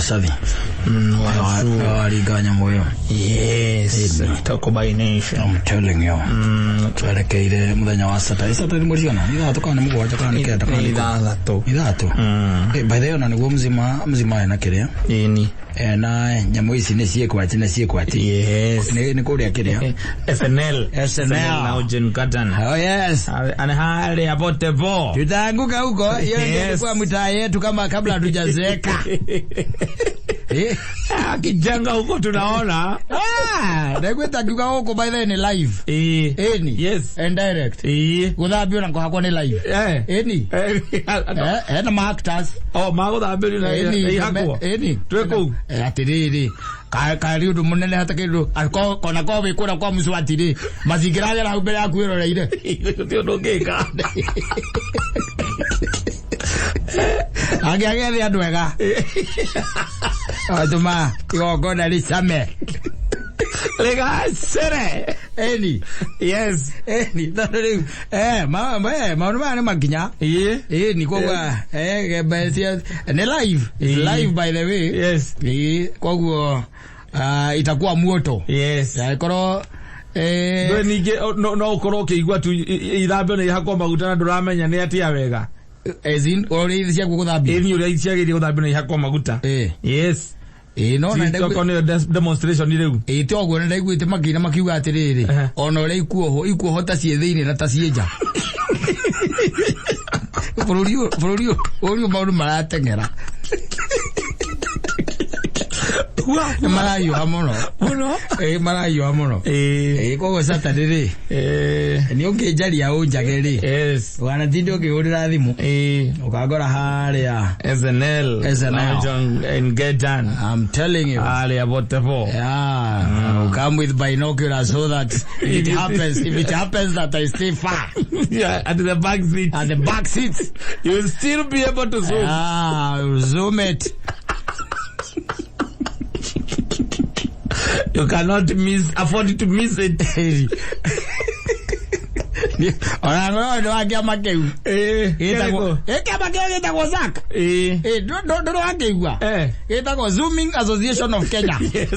Wacathi. Waringa nyamũ ĩyo. Yes, combination. I'm telling you. Twerekeire mũthenya wa Saturday. Saturday nĩ mweri cigana? Nĩ ithathatũ kana nĩ mũgwanja kana nĩ kenda kana Nĩ nĩ ikũmi? ithathatũ. Ithathatũ. By the way, ona nĩguo mzima mzima ena kĩrĩa. Ĩni. Ena nyamũ ici nĩ ciĩkwati na ciĩkwati. Yes. Nĩ kũrĩa kĩrĩa. SNL. SNL. Lounge Garden. Oh yes. Ana hali pote po. Tutaanguka huko. Hiyo ndio Yes. ilikuwa mtaa yetu kama kabla hatujazeeka. Eh. Akijenga huko tunaona. Ah, ndaigwĩta ngiuga gũkũ by the way nĩ live. Eh. Ĩni. Yes. And direct. Eh. Gũthambio na kũhakwo nĩ live. Eh. Ĩni. Eh. Hena ma actors. Oh, magũthambĩrio na Ĩni. ihakwo. Ĩni. Twĩ kũu. Atĩrĩrĩ karĩ ũndũ mũnene hata kĩndũ kona ko wĩ kũrĩa kwa mũcwati rĩ macingĩragera hau mbere yaku wĩroreire. Gũtirĩ ũndũ ũngĩka. Angĩagethe andũ ega. Atũma igongona rĩcame. Rĩgacĩre. Ĩni. Yes. Ĩni tondũ rĩu maũndũ maya nĩ makinya. Ĩĩ. Ĩni koguo gembe cia nĩ live. Ĩĩ. Live by the way. Yes. Ĩĩ koguo itakuwa moto. Yes. Angĩkorwo Ndwe ningĩ no ũkorwo ũkĩigua tu ithambio nĩ ihakwo maguta na ndũramenya nĩ atĩa wega. As in ũrĩa ciaku gũthambio. Ĩni ũrĩa ciagĩrĩire gũthambio na ihakwo maguta. Ĩĩ. Yes. Ĩĩ no na Okorwo nĩyo demonstration rĩu. Ĩĩ to ũguo nĩndaiguĩte makĩina makiuga atĩrĩrĩ ona ũrĩa ikuohwo ikuohwo ta ciĩ thĩinĩ na ta ciĩ nja. Bũrũri ũyũ bũrũri ũyũ maũndũ marateng'era. Nĩ marahiũha mũno. Mũno. Ĩĩ marahiũha mũno. Ĩĩ. Ĩĩ koguo Saturday rĩ Ĩĩ. nĩ ũngĩnjaria ũnjage rĩ Yes. ũkanatinde ũkĩhũrĩra thimũ Ĩĩ. ũkangora harĩa SNL. SNL. Lounge and Garden. I'm telling you. Harĩa pote po. Yeah, I'll come with binoculars so that if it happens that I stay far Yeah, at the back seat. at the back seats, You'll still be able to zoom. ah, I'll zoom it. You cannot miss, afford to miss it. Ona ngoro nĩ wa kĩama kĩu. Eh, Gĩtagwo kĩrĩkũ? ĩ kĩama kĩu gĩtagwo ZAK. Eh. Ĩ ndũrĩ wakĩigua? Eh. Gĩtagwo Zooming Association of Kenya. Yes.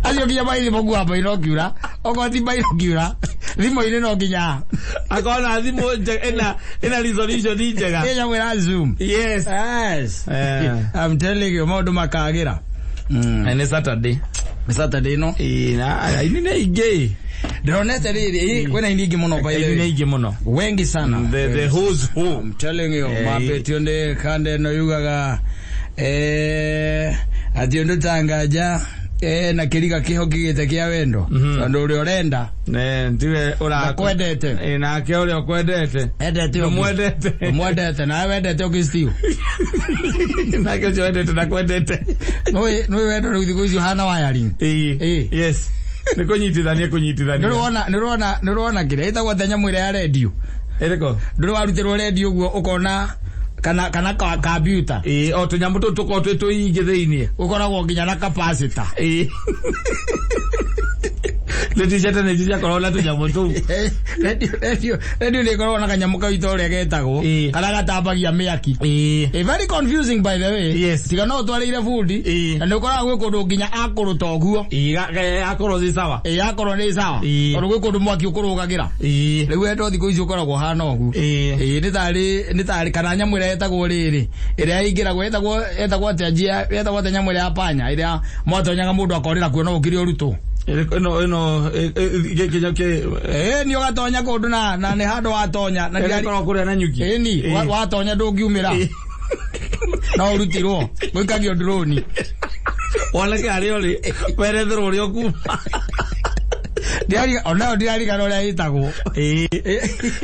Acio nginya maithi makuaga binocular. Okorwo ti binocular, thimũ-inĩ no nginya Akona thimũ njega ĩna resolution njega. ĩ nyamũ ĩra zoom. Yes. Yes. Eh. I'm telling you maũndũ makagĩra. Na nĩ Saturday. Saturday ĩno Ĩĩ, na aini nĩ aingĩ. ndĩronete rĩrĩ kwĩna aini aingĩ mũno by the Aini nĩ way. aingĩ mũno. Wengi sana. The who's who. I'm telling you Eh. mambĩtio nĩ kanda ĩno yugaga atĩ ũndũ ta nganja na kĩriga kĩho kĩgĩte kĩa wendo tondũ ũrĩa ũrenda Ne, tiwe ũra Ndakwendete. Ĩ, nake ũrĩa ũkwendete. endete ũngĩ. Ndũmwendete. Ũmwendete nawe wendete ũngĩ still. Nake ũcio wendete ndakwendete. Nĩũĩ wendo rĩu thikũ ici ũhana wiring. Ĩĩ. Ĩĩ. Yes. Nĩ kũnyitithania kũnyitithania. Nĩũrona nĩũrona nĩũrona kĩrĩa ĩtagwo atĩa nyamũ ĩrĩa ya redio. Ĩrĩkũ? Ndũrĩ warutĩrwo redio ũguo ũkona kana computer. Ĩĩ, o tũnyamũ tũtũ tũkoragwo twĩ tũingĩ thĩiniĩ. Ũkoragwo nginya na capacitor. Ĩĩ. Nĩ cia tene ici ciakoragwo na tũnyamũ tũu. Radio nĩ ĩkoragwo na kanyamũ kau ita ũrĩa getagwo Ĩĩ. karĩa gatambagia mĩaki. Ĩĩ. Very confusing by the way. Yes. Tiga no ũtwarĩire bundi Ĩĩ. na nĩ ũkoraga gwĩ kũndũ nginya akũrũta ũguo. Ĩĩ, akorwo ci sawa. Ĩĩ akorwo nĩ sawa. Ĩĩ. Tondũ gwĩ kũndũ mwaki ũkũrũgagĩra. Ĩĩ. Rĩu wendo thikũ ici ũkoragwo ũhana ũguo. Ĩĩ. Ĩĩ nĩ tarĩ kana nyamũ ĩrĩa ĩtagwo rĩrĩ ĩrĩa ĩingĩragwo ĩtagwo atĩa njia ĩtagwo atĩa nyamũ ĩrĩa ya panya ĩrĩa mwatonyaga mũndũ akorĩra kuo no ũkire ũrutwo. Ĩno ĩno kĩnya kĩ Ĩĩ nĩ ũgatonya kũndũ na nĩ handũ watonya na ĩrĩa ĩkoragwo kũrĩa na nyuki. Ĩni watonya ndũngiumĩra. No ũrutirwo gũikagio drone. Woneke harĩa ũrĩ weretherwo ũrĩa ũkuma. Onayo ndirarigana ũrĩa ĩtagwo. Ĩĩ.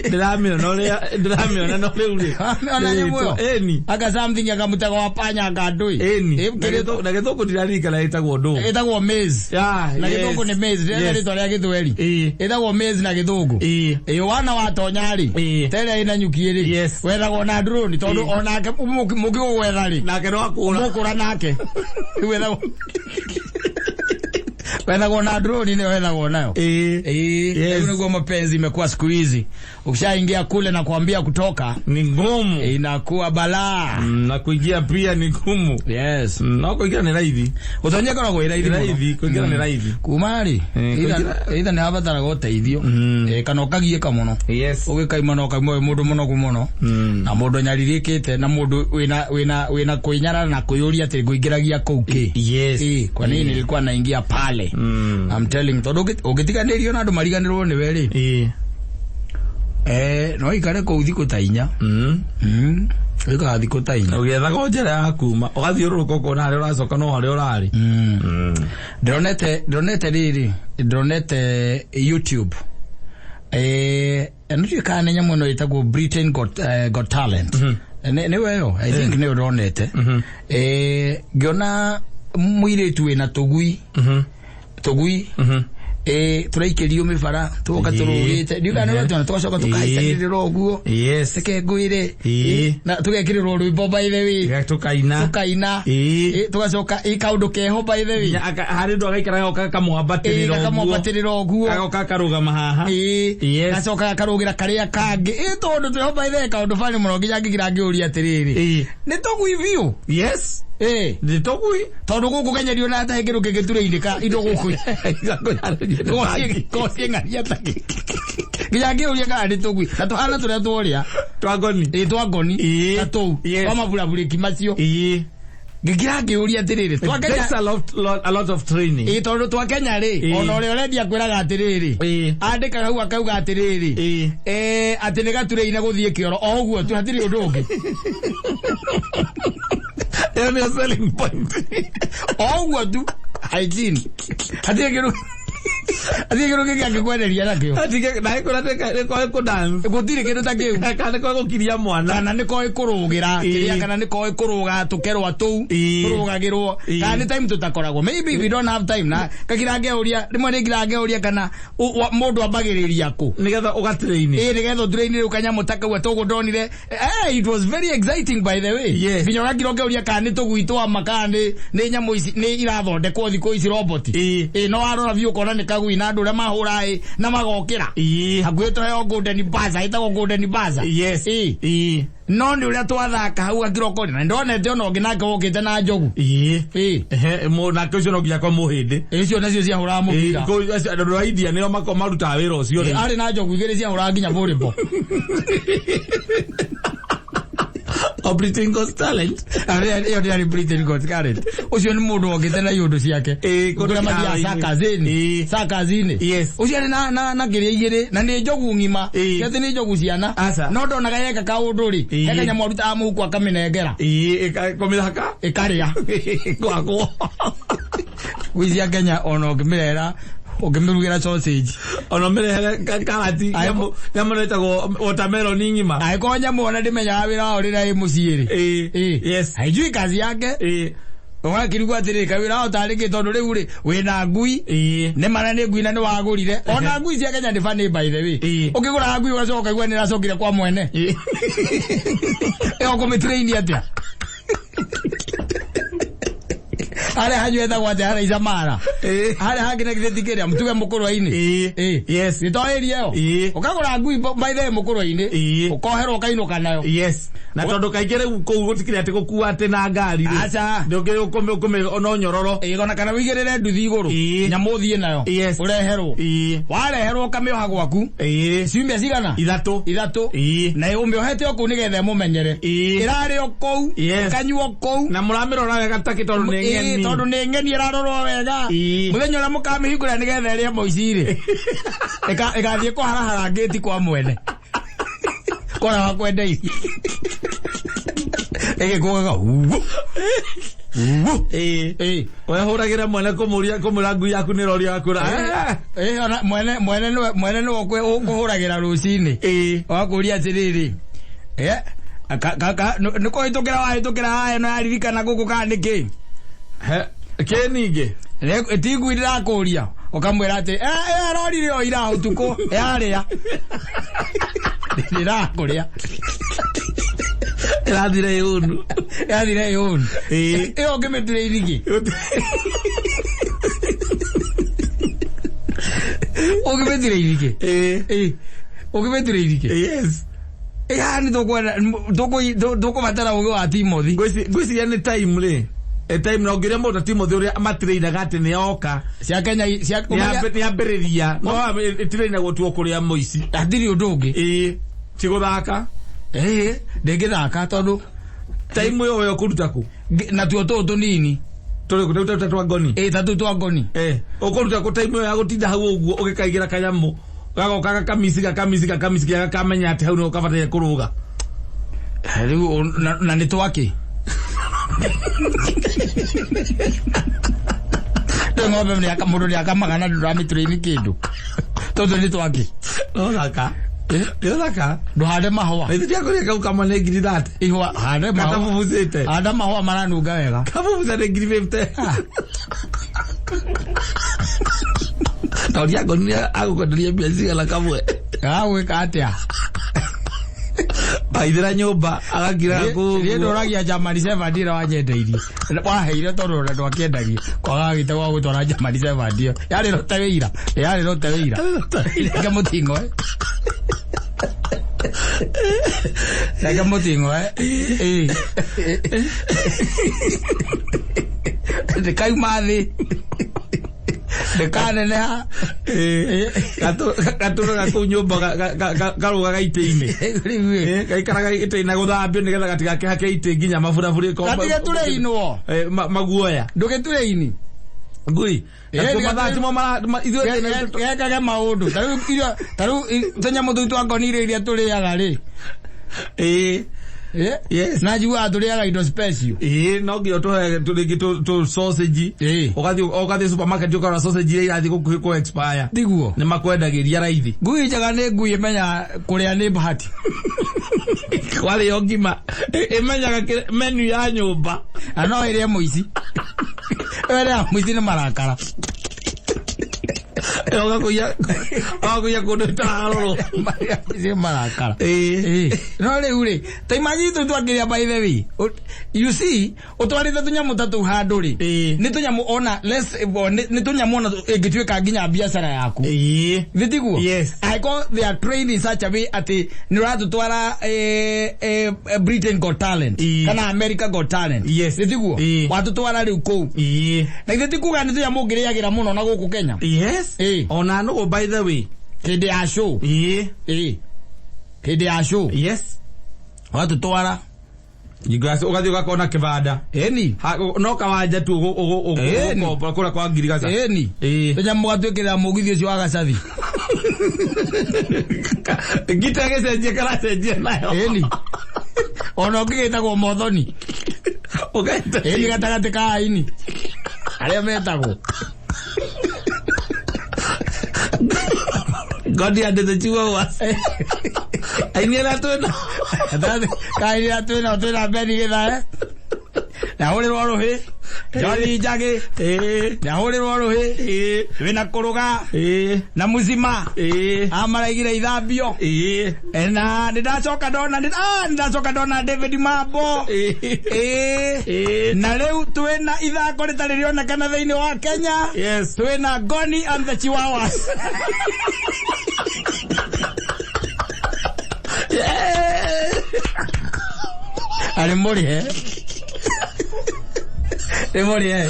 Ndĩramĩona ũrĩa ndĩramĩona no rĩu rĩ. Ona nyamũ ĩyo. Ĩni. Aka something aka mũtego wa panya aka ndũĩ. Ĩni. Ĩ, Na gĩthũngũ ndiraririkana ĩtagwo ndũ. Ĩtagwo maze. Yeah, Na yes. gĩthũngũ nĩ maze. Ndĩrenda Yes. rĩtwa rĩa gĩthweri. Ĩĩ. Ĩtagwo maze na gĩthũngũ. Ĩĩ. Ĩĩ wana watonya rĩ. Ĩĩ. Ta ĩrĩa ĩna nyuki rĩ. Yes. Wethagwo na drone tondũ Ĩĩ. onake mũngĩgũgwetha rĩ. Nake no akũra. Mũkũra nake. Rĩu wethagwo. Wethagwo na drone nĩyo wethagwo nayo. Ĩĩ. Eh, Yes. yes. Niguo mapenzi imekuwa siku hizi. Ukishaingia kule na kuambia kutoka Ni ngumu. inakuwa balaa. Na kuingia pia ni ngumu. Yes. No kuingia ni raithi. Gũtonyia koragwo ĩ raithi mũno. Raithi, kuingira ni raithi. Kuma rĩ, Eh, either nĩ habataraga ũteithio kana ũkagiĩka mũno. Yes. Ũgĩkaima na ũkaima wĩ mũndũ mũnogu mũno na mũndũ nyarirĩkĩte na mũndũ wĩna kwĩnyarara na kwĩyũria atĩ ngũingĩragia kũu kĩ. Yes. Eh, kwa nini nilikuwa naingia pale? I'm telling tondũ ũngĩtiganĩrio na andũ mariganĩrwo nĩwe rĩ, Ĩĩ. eh, no ikare kũu thikũ ta 4. Ũikaraga thikũ ta 4. Ũgĩethaga o njĩra ya kuma ũgathiũrũrũka ũkona harĩa ũracoka no harĩa ũrarĩ. Ndĩronete rĩrĩ, ndĩronete YouTube, nĩndiũĩ kana nĩ nyamũ ĩno ĩtagwo Britain Got Talent. Nĩwe ĩyo, I think nĩyo ndĩronete. Ngĩona mũirĩtu wĩna tũgui, tũgui tũraikĩrio mĩbara tũgoka tũrũgĩte, ndiũĩ kana nĩ ũratũona, tũgacoka tũkahaicanĩrĩra ũguo. Yes. Reke ngwĩre, Ĩĩ. na tũgekĩrĩrwo rwĩmbo, by the way. Tũkaina. Tũkaina. Ĩĩ. Tũgacoka kaũndũ keho, by the way. Harĩ ndũ agaikara gagoka gakamwambatĩrĩra ũguo. Gakamwambatĩrĩra ũguo. Gagoka akarũgama haha. Ĩĩ. Yes. Gacoka gakarũgĩra karĩa kangĩ. Ĩ tondũ twĩho, by the way, kaũndũ bani mũno nginya ngĩkira ngĩũria atĩrĩrĩ, Ĩĩ. nĩ tũgui biũ? Yes. Ĩĩ. Nĩ tũgui. Tondũ gũkũ kenyerio na ta kĩndũ kĩngĩturĩinĩka indo gũkũ kociĩng'aria ta nginya ngĩũria kana nĩ tũgui na tũhana tũrĩa tworĩa. Twangoni. Ĩ, twa ngoni. Ĩĩ. Ta tũu Yes. twa maburabũrĩki macio. Ĩĩ. Ngĩkira ngĩũria atĩrĩrĩ, It twa Kenya takes a lot of training. Ĩ, tondũ twa Kenya rĩ, ona ũrĩa ũrendia kwĩraga atĩrĩrĩ, Ĩĩ. andĩkaga hau akauga atĩrĩrĩ, Ĩĩ. atĩ nĩ gaturĩine gũthiĩ kĩoro o ũguo tu, hatirĩ ũndũ ũngĩ. Ĩyo nĩyo selling point. O ũguo tu, hygiene, hatirĩ kĩndũ kĩngĩ angĩkwenderia nakĩo. Na nĩ koĩ kũ dance. Gũtirĩ kĩndũ ta kĩu. Kana nĩ koĩ gũkiria mwana. Kana nĩ koĩ kũrũgĩra kĩrĩa, kana nĩ koĩ kũrũga tũkerwa tũu tũrũgagĩrwo, kana nĩ time tũtakoragwo, maybe we don't have time. Na kakira ngeuria rĩmwe nĩ ngira ngeuria kana mũndũ ambagĩrĩria kũ Nĩgetha ũgatrain. Ĩ, nĩgetha ũtrain rĩu kanyamũ ta kau atũguo ndonire. It was very exciting, by the way. Yes. Nginya ũgakira ũkeuria kana nĩ tũgui twa ma kana nĩ nyamũ ici nĩ irathondekwo thikũ ici robot. Ĩ, no warora biũ ũkona nĩ kagui na andũ ũrĩa mahũra ĩ na magokĩra hakuhĩ tũheo golden buzzer, ĩtagwo golden buzzer. Yes. Ĩ. Ĩĩ. No nĩ ũrĩa twathaka hau akirokori na ndonete ona ũngĩ nake wokĩte na njogu. Ĩĩ. Ĩ. Ehe, nake ũcio no nginya kwa mũhĩndĩ. Icio nacio ciahũraga mũbira. Andũ a India nĩo marutaga wĩra ũcio rĩu. Arĩ na njogu igĩrĩ ciahũraga nginya volleyball. O Britain Got Talent. Ĩyo ndĩarĩ Britain Got Talent, ũcio nĩ mũndũ wokĩte na iũndũ ciake. Ĩĩ, kũndũ kũrĩa mathiaga kĩharo-inĩ. circus-inĩ. Ĩĩ. Circus-inĩ. Yes. Ũcio arĩ na kĩrĩa igĩrĩ na nĩ njogu ng'ima. Ĩĩ. Ti atĩ nĩ njogu ciana. Aca. No ndonaga yeka kaũndũ rĩ, Ĩĩ. he kanyamũ arutaga mũhuko akamĩnengera. Ĩĩ, kũmĩthaka. Ĩkarĩa. Gwakwo. Ngui cia Kenya ona ũngĩmĩrehera, ũngĩmĩrugĩra sausage, Ona mĩrehere karati, nyamũ ĩno ĩtagwo watermelon ng'ima. Angĩkorwo nyamũ ona ndĩmenyaga wĩra wao rĩrĩa ĩ mũciĩ rĩ. Ĩĩ. Ĩĩ. Yes. Haijui kazi yake. Ĩĩ. Ũgakĩrigwo atĩrĩrĩ, kawĩra wao tarĩ kĩ, tondũ rĩu rĩ wĩna ngui, Ĩĩ. nĩ mana nĩ ngui na nĩ wagũrire. Ona ngui cia Kenya nĩ funny, by the way. Ĩĩ. Ũkĩgũraga ngui ũgacoka ũkaigua nĩ ĩracokire kwa mwene. Ĩĩ. Ĩyo ũkũmĩtrain atĩa? Harĩa hanyu etagwo atĩa harĩa Isamara? Ĩĩ. Harĩa hangĩ na githĩ ti kĩrĩa mũtuge mũkũrwa-inĩ? Ĩĩ. Ĩĩ. Yes. Nĩ to area ĩyo? Ĩĩ. Ũkagũra ngui by the way mũkũrwa-inĩ, Ĩĩ. ũkoherwo ũkainũka nayo. Yes. Na tondũ kaingĩ rĩu kũu gũtikĩrĩ atĩ gũkua atĩ na ngari rĩ. Aca. Ndũngĩ ũkũmĩ no nyororo. Ĩĩ, ona kana wĩigĩrĩre nduthi igũrũ, Ĩĩ. nyamũ ũthiĩ nayo. Yes. Ũreherwo. Ĩĩ. Wareherwo ũkamĩoha gwaku. Ĩĩ. Ciumia cigana? 3. 3. Ĩĩ. Na ũmĩohete o kũu nĩgetha ĩmũmenyere. Ĩĩ. Ĩrarĩ o kũu, Yes. ĩkanyua o kũu. Na mũramĩrora wega takĩ tondũ nĩ Ĩĩ, ng'eni. tondũ nĩ ng'eni ĩrarorwo wega. Ĩĩ. Mũthenya ũrĩa mũkamĩhingũra nĩgetha ĩrĩe mũici rĩ, ĩgathiĩ kũharahara ngĩti kwa mwene kora wakwendeirie ĩgĩkũgaga uũ uũ. Ĩĩ. Ĩĩ. Wehũragĩra mwene kũmũria kũmwĩra ngui yaku nĩ ĩroria yakwĩra. Ĩĩ, ona mwene nĩwe ũkũhũragĩra rũcinĩ. Ĩĩ. Wakũria atĩrĩrĩ, nĩ kũhĩtũkĩra wahĩtũkĩra haya no yaririkana gũkũ kana nĩ kĩ? He kĩ ningĩ? Ti ngui ndĩrakũria, ũkamwĩra atĩ arorire o ira ũtukũ yarĩa ndĩrakũrĩa. Ĩrathire yũnu. Yathire yũnu. Ĩĩ. Ĩyo ũngĩmĩture irigi. Ũngĩmĩtirĩini kĩ? Ĩĩ. Ĩĩ. Ũngĩmĩtirĩini kĩ? Yes. Ĩĩ, nĩ tũkwenda tũkũbatara ũgĩ wa Timothy. Ngwĩciria nĩ time rĩ. E time na ũngĩrĩa mũndũ ta Timothy ũrĩa matirĩinaga atĩ nĩ oka. Cia Kenya cia Nĩ ambĩrĩria. No ĩtirĩinagwo tu o kũrĩa mũici. Hatirĩ ũndũ ũngĩ. Ĩĩ. Ti gũthaka. Ĩĩ, ndĩngĩthaka tondũ Time ĩyo we ũkũruta kũ? Natuo tũũ tũnini. Tũrĩ kũ ta twa ngoni? Ĩĩ, ta tũu twa ngoni. Eh, ũkũruta kũ time ĩyo ya gũtinda hau ũguo ũgĩkaigĩra kanyamũ gagoka gakamisi gakamisi gakamisi gakamenya atĩ hau nĩho kabataire kũrũga. Rĩu na nĩ twakĩ? Rĩu ng'ombe nĩ aka mũndũ nĩ akamaga na ndũramĩtũrĩini kĩndũ. Tũtũ nĩ twakĩ? No thaka. Nĩ ũthaka. Ndũhande mahũa. Na ithuĩ tiakũrĩa kau kamwe nĩ 30,000. Ihũa hande mahũa. Gatabubucĩte. Handa mahũa maranunga wega. Kabubuca nĩ 50,000. Tauria ngoni nĩ agũkwenderia mbia cigana kamwe. Gagwĩka atĩa? Aithĩra nyũmba agakira kũu. Niĩ ndũragia German Shepherd ĩrĩa wanyendeirie. Waheire tondũ ona ndwakĩendagia. Kwaga gĩte gwa gũtwara German Shepherd ĩyo. Yarĩ rote wĩira. Yarĩ rote wĩira. Reke mũting'oe. Reke mũting'oe. Ĩĩ. Ndĩkauma thĩ. Ndĩkaneneha. Gatũraga kũu nyũmba karũgaga itĩ-inĩ. Rĩu ĩ. Gaikaraga itĩ-inĩ na gũthambio nĩgetha gatigakĩhake itĩ nginya maburaburi. Gatige tũrĩinwo. Maguoya. Ndũgĩtũrĩini. Ngui. Ĩĩ, Mathaa timo mara ithuĩ gekage maũndũ tarĩu irio tarĩu tũnyamũ tũu twa ngoni irio iria tũrĩaga rĩ. Ĩĩ. Eh? Yes. Na njiguaga tũrĩaga indo special. Ĩĩ, no nginya tũhe rĩngĩ tũ sausage. Ĩĩ. Ũgathiĩ supermarket ũkarora sausage iria irathiĩ gũkuhĩ kũ expire. Tiguo. Nĩ makwendagĩria raithi. Ngui njega nĩ ngui ĩmenyaga kũrĩa nĩ bahati. Kwarĩo ngima. Ĩmenyaga menu ya nyũmba. Na no ĩrĩe mũici. Ĩrĩa mũici nĩ marakara. Ũgakũiya kũndũ ĩtararorwo. Mũici nĩ marakara. Ĩĩ. Ĩĩ. No rĩu rĩ, ta imagine tũu twakĩrĩa by the way. You see, ũtwarĩte tũnyamũ ta tũu handũ rĩ. Ĩĩ. Nĩ tũnyamũ ona let's nĩ tũnyamũ ona ĩngĩtuĩka nginya biacara yaku. Ĩĩ. Nĩ tiguo? Yes. Angĩkorwo they are trained in such a way atĩ nĩ ũratũtwara Britain Got Talent Ĩĩ. kana America Got Talent. Yes. Nĩ tiguo? Ĩĩ. Watũtwara rĩu kũu. Ĩĩ. Na ithuĩ ti kuga nĩ tũnyamũ ũngĩrĩagĩra mũno na gũkũ Kenya. Yes. Ĩĩ. Ona nũgũ by the way. Hĩndĩ ya show. Ĩĩ. Ĩĩ. Hĩndĩ ya show. Yes. Watũtwara. Ũgathiĩ ũgakona kĩbanda. Ĩni. No kawanja tu Ĩni. ũgũkomba kũrĩa kwa ngirigaca. Ĩni. Ĩĩ. Tũnyamũ gatwĩkĩrĩra mũgithi ũcio wa gacathi. Ngita gĩcenjia karacenjia nayo. Ĩni. Ona ũngĩ gĩtagwo mothoni. Ũgaita. Ĩni gatagatĩ ka aini. Arĩa metagwo. Ngoni and the Chihuahuas. Aini arĩa twĩna. Gatagatĩ ka aini arĩa twĩnao twĩna Beni Gĩthae. Nĩahũrĩrwo rũhĩ. John Njagĩ. Ĩĩ. Nĩahũrĩrwo rũhĩ. Ĩĩ. Wĩna kũrũga. Ĩĩ. Na mũcima. Ĩĩ. Amaraigire ithambio. Ĩĩ. Na nĩndacoka ndona nĩndacoka ndona David Mambo. Ĩĩ. Ĩĩ. Ĩĩ. Na rĩu twĩna ithako rĩtarĩ rĩonekana thĩinĩ wa Kenya. Yes. Twĩna Goni and the Chihuahuas. Arĩ mũrĩhe. Nĩ mũrĩhe.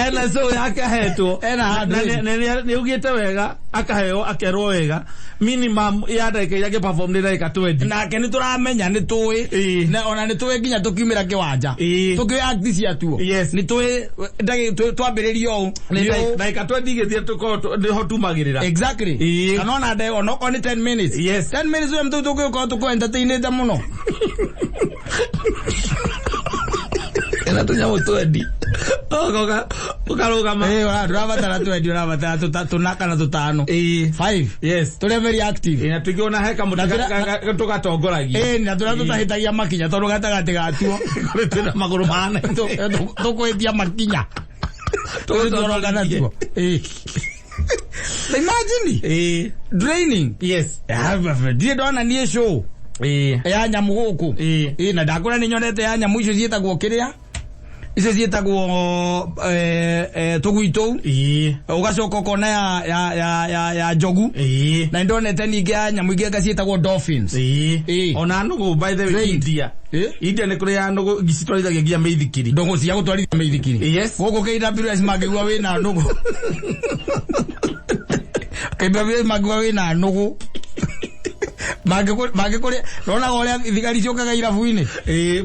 Ena show yake ahetwo. Ena handũ. Na nĩ augĩte wega akaheo akerwo wega minimum ya ndagĩka iria angĩ perform nĩ ndagĩka 20. Nake nĩ tũramenya nĩ tũĩ. Ĩĩ. Na ona nĩ tũĩ nginya tũkiumĩra kĩwanja. Ĩĩ. Tũkĩoya act ciatuo. Yes. Nĩ tũĩ twambĩrĩria ũũ. Nĩ Nĩ ũũ. ndagĩka 20 igĩthiĩ tũkorwo nĩho tumagĩrĩra. Exactly. Ĩĩ. Kana ona ndagĩka onokorwo nĩ 10 minutes. Yes. 10 minutes we mtu tũgĩũka tũkũ entertainĩte mũno. Ena tũnyamũ twendi. Ũgoka ũkarũgama. Ĩĩ, ndũrabatara twendi, ũrabatara tũna kana tũtano. Ĩĩ. 5. Yes. Tũrĩa very active. Ĩĩ, na tũngĩona he kamũtĩ Na tũrĩa- tũgatongoragia. Ĩĩ, na tũrĩa tũtahĩtagia makinya tondũ gatagatĩ gatuo. Twĩna magũrũ mana. Tũkũhĩtia makinya. Tũgũtoroka natuo. Ĩĩ. Imagine. Ĩĩ. Draining. Yes. Ndirĩ ndona niĩ show Ĩĩ. ya nyamũ gũkũ. Ĩĩ. Ĩĩ, na ndakũra nĩ nyonete ya nyamũ icio ciĩtagwo kĩrĩa. Icio ciĩtagwo tũgui tũu. Ũgacoka ũkona ya njogu. Na nĩndonete ningĩ ya nyamũ ingĩ anga ciĩtagwo dolphins. Ona nũgũ, by the way. Trained. India. India nĩ kũrĩ ya nũgũ citwarithagia nginya mĩithikiri. Ndũgũ cia gũtwarithia mĩithikiri. Yes. Gũkũ KWS mangĩigua wĩna nũgũ, KWS mangĩigua wĩna nũgũ, mangĩkũrĩa ronaga ũrĩa thigari ciũkaga irabu-inĩ.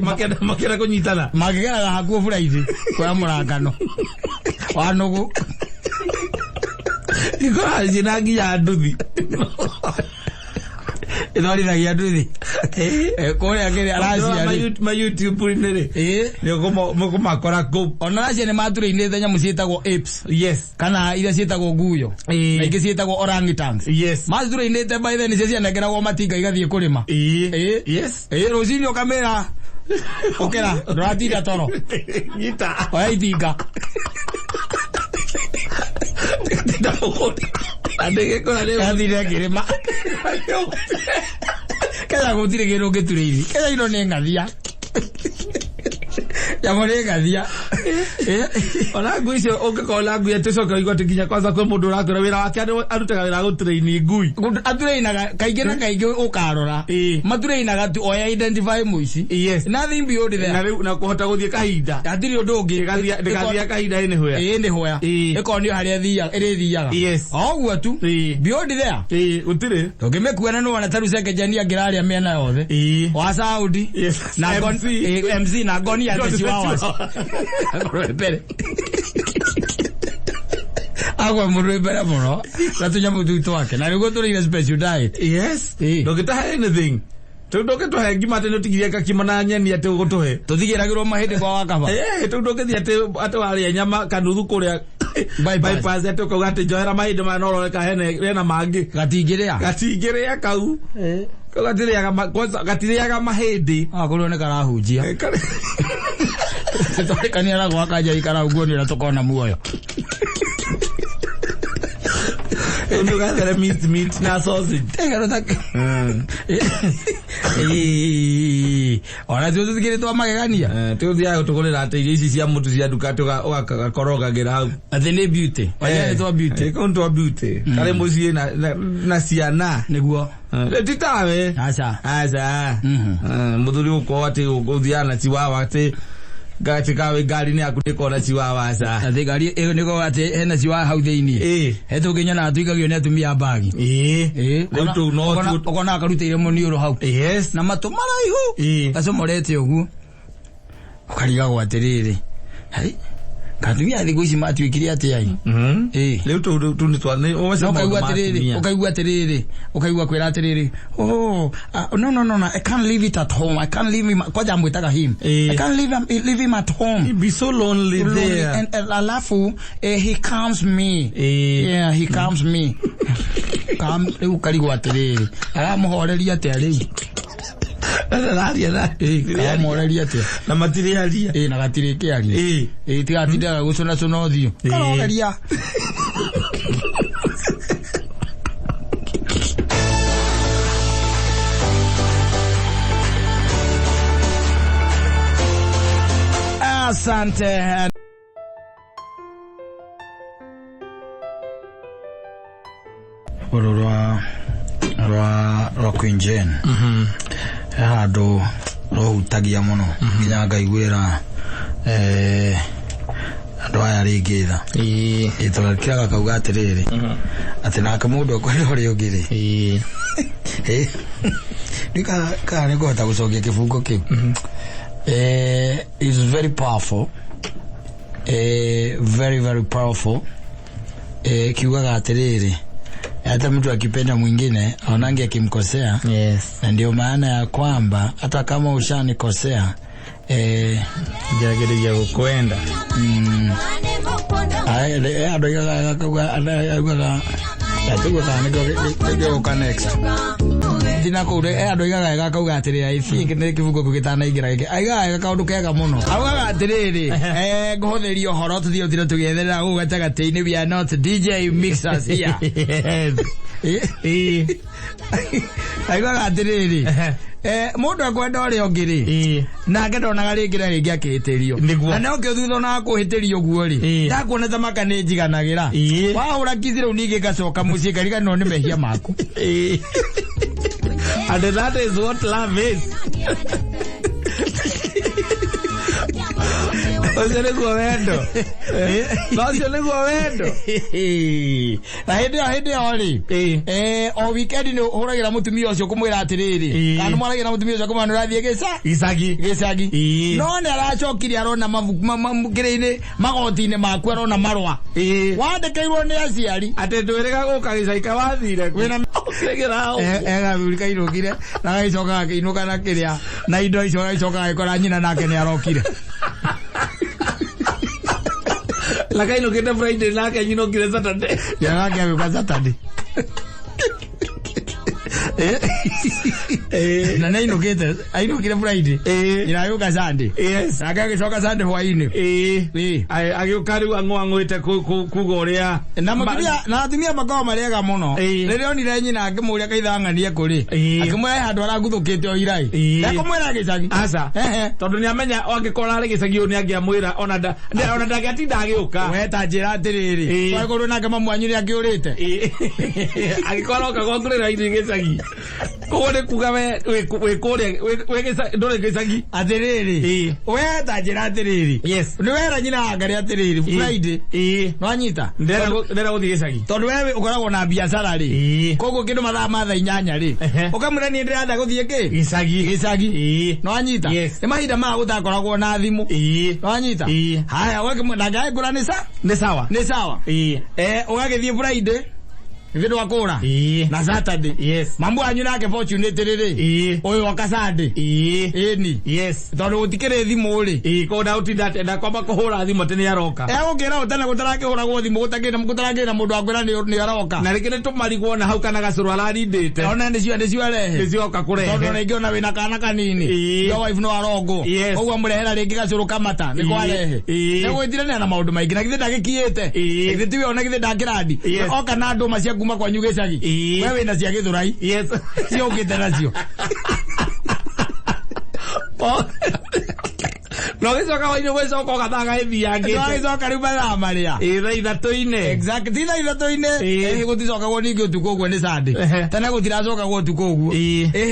Makĩenda kũnyitana. Mangĩgeraga hakuo buraithi kuoya mũrangano wa nũgũ. Ikoragwo ciĩna nginya nduthi. Ĩtwarithagia nduthi. Kũrĩa kĩrĩa Racia rĩ. Ma YouTube-inĩ rĩ, nĩ ũkũmakora kũu. Ona Racia nĩ maturĩinĩte nyamũ ciĩtagwo apes. Kana iria ciĩtagwo nguyo. Na ingĩ ciĩtagwo orangutans. Maciturĩinĩte, by then nĩcio cianengeragwo matinga igathiĩ kũrĩma. Rũcinĩ ũkamĩra ũkĩra, ndũratinda toro. Nyita. Oya itinga. Tinda mũgũnda. Na ndĩgĩkora rĩu. Yathire ngĩrĩma. Kenya gũtirĩ kĩndũ ũngĩturĩithi. Kenya ino nĩ ng'athia, nyamũ nĩ ng'athia. Ona ngui icio, ũngĩkorwo na ngui atĩ ũcoke ũigue atĩ nginya kwanza kwĩ mũndũ ũrakwĩra wĩra wake arutaga wĩra wa gũtrain ngui. Aturĩinaga kaingĩ na kaingĩ ũkarora. Maturĩinaga tu oya identify mũici. Nothing beyond Na there. rĩu na kũhota gũthiĩ kahinda. Hatirĩ ũndũ ũngĩ. Ndĩgathiĩ kahinda anywhere. Ĩĩ, nĩ hoya. Ĩkonio harĩa ĩrĩthiaga. O ũguo tu. Beyond there. Gũtirĩ. Ndũngĩmĩkua na nĩwona ta rĩu Cenjenia angĩrarĩa mĩena yothe. Wa Saudi. Na MC. MC na ngoni ya Chihuahuas. Akorwo mbere. Agwa mũndũ mbere mũno na tũnyamũ tũu twake na nĩguo tũrĩire special diet. Ndũngĩtahe anything. Tondũ ndũngĩtũhe ngima atĩ nĩũtigirie kakima na nyeni atĩ ũgũtũhe. Tũtigĩragĩrwo mahĩndĩ kwa wakaba. Tondũ ndũngĩthiĩ atĩ warĩa nyama kanuthu kũrĩa Bypass. bypass atĩ ũkauga atĩ njohera mahĩndĩ maya no ũrore ka hena mangĩ. Gatingĩrĩa. Gatingĩrĩa kau. Kau gatirĩaga kwanza gatirĩaga mahĩndĩ. Akorwo nĩ karahunjia. Twarĩkania na gwaka nja ikara ũguo nĩ ũrĩa tũkona muoyo. Nĩ ũgathere meat na sausage. Tegero ta ona tuo tũtikĩrĩ twa magegania. Tũthiaga gũtũgũrĩra atĩ irio ici cia mũtu cia nduka atĩ ũgakorogagĩra hau. Atĩ nĩ beauty. Wajia nĩ twa beauty. Kau nĩ twa beauty. Karĩ mũciĩ na ciana. Nĩguo. Ti tawe. Aca. Aca. Mũthuri gũkorwo atĩ ũthiaga na chiwawa atĩ atĩ kawe ngari-inĩ yaku ndĩkorwo na chiwawa aca. Atĩ ngari ĩyo nĩko atĩ hena ciwa hau thĩiniĩ. He tũngĩnyona tũikagio nĩ atumia a mbagi. Rĩu tũu no Ũkona akarutĩire mũniũrũ hau. Na matũ maraihu. Gacomorete ũguo. Ũkarigagwo atĩrĩrĩ. Hai. Katumia thikũ ici matuĩkire atĩa ĩ? Rĩu tũu tũu nĩ twa nĩ No maũndũ ũkaigua ma atĩrĩrĩ, atumia. ũkaigua atĩrĩrĩ, ũkaigua kwĩra atĩrĩrĩ, oh, no, no, no, no, I can't leave it at home. I can't leave him. Kwaja amwĩtaga him. I can't leave him at home. He'd be so lonely Lonely. there. And alafu he calms me. Yeah, he calms me. Calm, rĩu ũkarigwo atĩrĩrĩ, aramũhoreria atĩa rĩu? Araria na Aramũhoreria atĩa? Na matirĩ aria. Ĩ, na gatirĩ kĩaria. Ĩ, tigatindaga gũcũnacũna ũthiũ. Karogeria. Asante. Rũrũ rwa Queen Jane he handũ rũhutagia mũno nginya ngaiguĩra andũ aya rĩngĩ tha. Tũgakĩraga kauga atĩrĩrĩ, atĩ nake mũndũ ekwenda ũrĩa ũngĩ rĩ, kana nĩ kũhota gũcokia kĩbungo kĩu. Is very powerful, very very powerful. Kiugaga atĩrĩrĩ, hata mtu akipenda mwingine aonange akimkosea. Na ndio maana ya kwamba hata kama ushanikosea, Njagĩrĩria gũkwenda. Andũ aigaga augaga atiguo kana nĩkĩo gĩgũka next. Na kũu andũ aigaga wega akauga atĩrĩrĩ, I think nĩ kĩbungo kĩu gĩtanaingĩra gĩkĩ, aigaga wega kaũndũ kega mũno, augaga atĩrĩrĩ, ngũhũthĩria ũhoro tũthiĩ ũtire tũgĩetherera gũkũ gatagatĩ-inĩ, we are not DJ mixers here. Aigaga atĩrĩrĩ, mũndũ ekwenda ũrĩa ũngĩ rĩ, nake ndonaga rĩngĩ na rĩngĩ akĩhĩtĩrio. Nĩguo. Na nokĩo thutha ona kũhĩtĩrio ũguo rĩ, ndakuona ta maka nĩ njiganagĩra. Wahũra kithi rĩu ningĩ ngacoka mũciĩ ngariganĩrwo nĩ mehia maku. And that is what love is. Ũcio nĩguo wendo. Na ũcio nĩguo wendo. Na hĩndĩ ĩyo rĩ, o weekend nĩ ũhũragĩra mũtumia ũcio kũmwĩra atĩrĩrĩ, kana nĩ mwaragĩra na mũtumia ũcio kũmwĩra nĩ ũrathiĩ gĩca Gĩcagi. Gĩcagi. No nĩ aracokirie arona mabuku kĩrĩa-inĩ, magoti-inĩ maku arona marũa wandĩkĩirwo nĩ aciari. Atĩ ndwĩrĩga gũka gĩcagi ka wathire kũ? Wĩna Ũkĩgĩra ũguo. Gathuri kainũkire na gagĩcoka gakĩinũka na kĩrĩa na indo icio, gagĩcoka gagĩkora nyina nake nĩ arokire. Na kainũkĩte Friday nake nyinũkire Saturday. Nyina nake agĩũka Saturday. Na nĩ ainũkĩte, ainũkire Friday, nyina agĩũka Sunday, nake agĩcoka Sunday hwainĩ. Agĩũka rĩu ang'ũang'ũĩte kuga ũrĩa Na mũtumia na atumia makoragwo marĩ ega mũno. Rĩrĩa onire nyina akĩmũria kaithang'anie kũrĩ, akĩmwĩra he handũ araguthũkĩte o irai, ndekũmwĩra gĩcagi. Aca. Ehe. Tondũ nĩ amenya angĩkorwo arĩ gĩcagi ũyũ nĩ angĩamwĩra ona ona ndangĩatinda agĩũka. We ta njĩra atĩrĩrĩ, twagĩkorwo nake mamu wanyu nĩ akĩũrĩte. Angĩkorwo aroka gwaku rĩ raithi gĩcagi, koguo nĩ kuga we wĩ kũrĩa ndũrĩ gĩcagi. Atĩrĩrĩ, we ta njĩra atĩrĩrĩ, nĩ wera nyina wa Ngarĩ atĩrĩrĩ, Friday nwanyita. Ndĩrenda gũthiĩ gĩcagi. Tondũ we ũkoragwo na biacara rĩ, koguo kĩndũ mathaa ma thaa 8 rĩ, ũkamwĩra niĩ ndĩrenda gũthiĩ kĩ? Gĩcagi. Gĩcagi. Nwanyita? Yes. Nĩ mahinda maya gũtakoragwo na thimũ. Nwanyita? Haya, ndangĩagĩkũra nĩ sa Nĩ sawa. Nĩ sawa. Ũgagĩthiĩ Friday githĩ ndwakũra na Saturday. Mamu wanyu nake fortunately rĩ, ũyũ oka Sunday. Ĩni. Tondũ gũtikĩrĩ thimũ rĩ. Koguo ndagũtinda atĩ ndakwamba kũhũra thimũ atĩ nĩ aroka. Egũkĩra ũtene gũtarakĩhũragwo thimũ, gũtarakĩrĩ na mũndũ wakwĩra nĩ aroka. Na rĩngĩ nĩ tũmarigwo na hau kana gacũrũ ararindĩte. Ona nĩcio arehe. Nĩcio oka Tondũ kũrehe. rĩngĩ ona wĩna kana kanini, your wife no arongwo, koguo amũrehera rĩngĩ gacũrũ kamata nĩko arehe. Nĩgwĩtirania na maũndũ maingĩ, na githĩ ndagĩkiĩte? Githĩ tiwe ona githĩ ndakĩrandi? Oka na ndũma cia kuma kwanyu gĩcagi. We wĩna cia Gĩthũrai ciũkĩte nacio. Na ũgĩcoka wainĩ gwĩcoka ũgathaa gagĩthiangĩte. Twagĩcoka rĩu mathaa marĩa Thaa 3-inĩ. Exactly, ti thaa 3-inĩ. Gũticokagwo ningĩ ũtukũ ũguo nĩ Sunday. Tene gũtiracokagwo ũtukũ ũguo.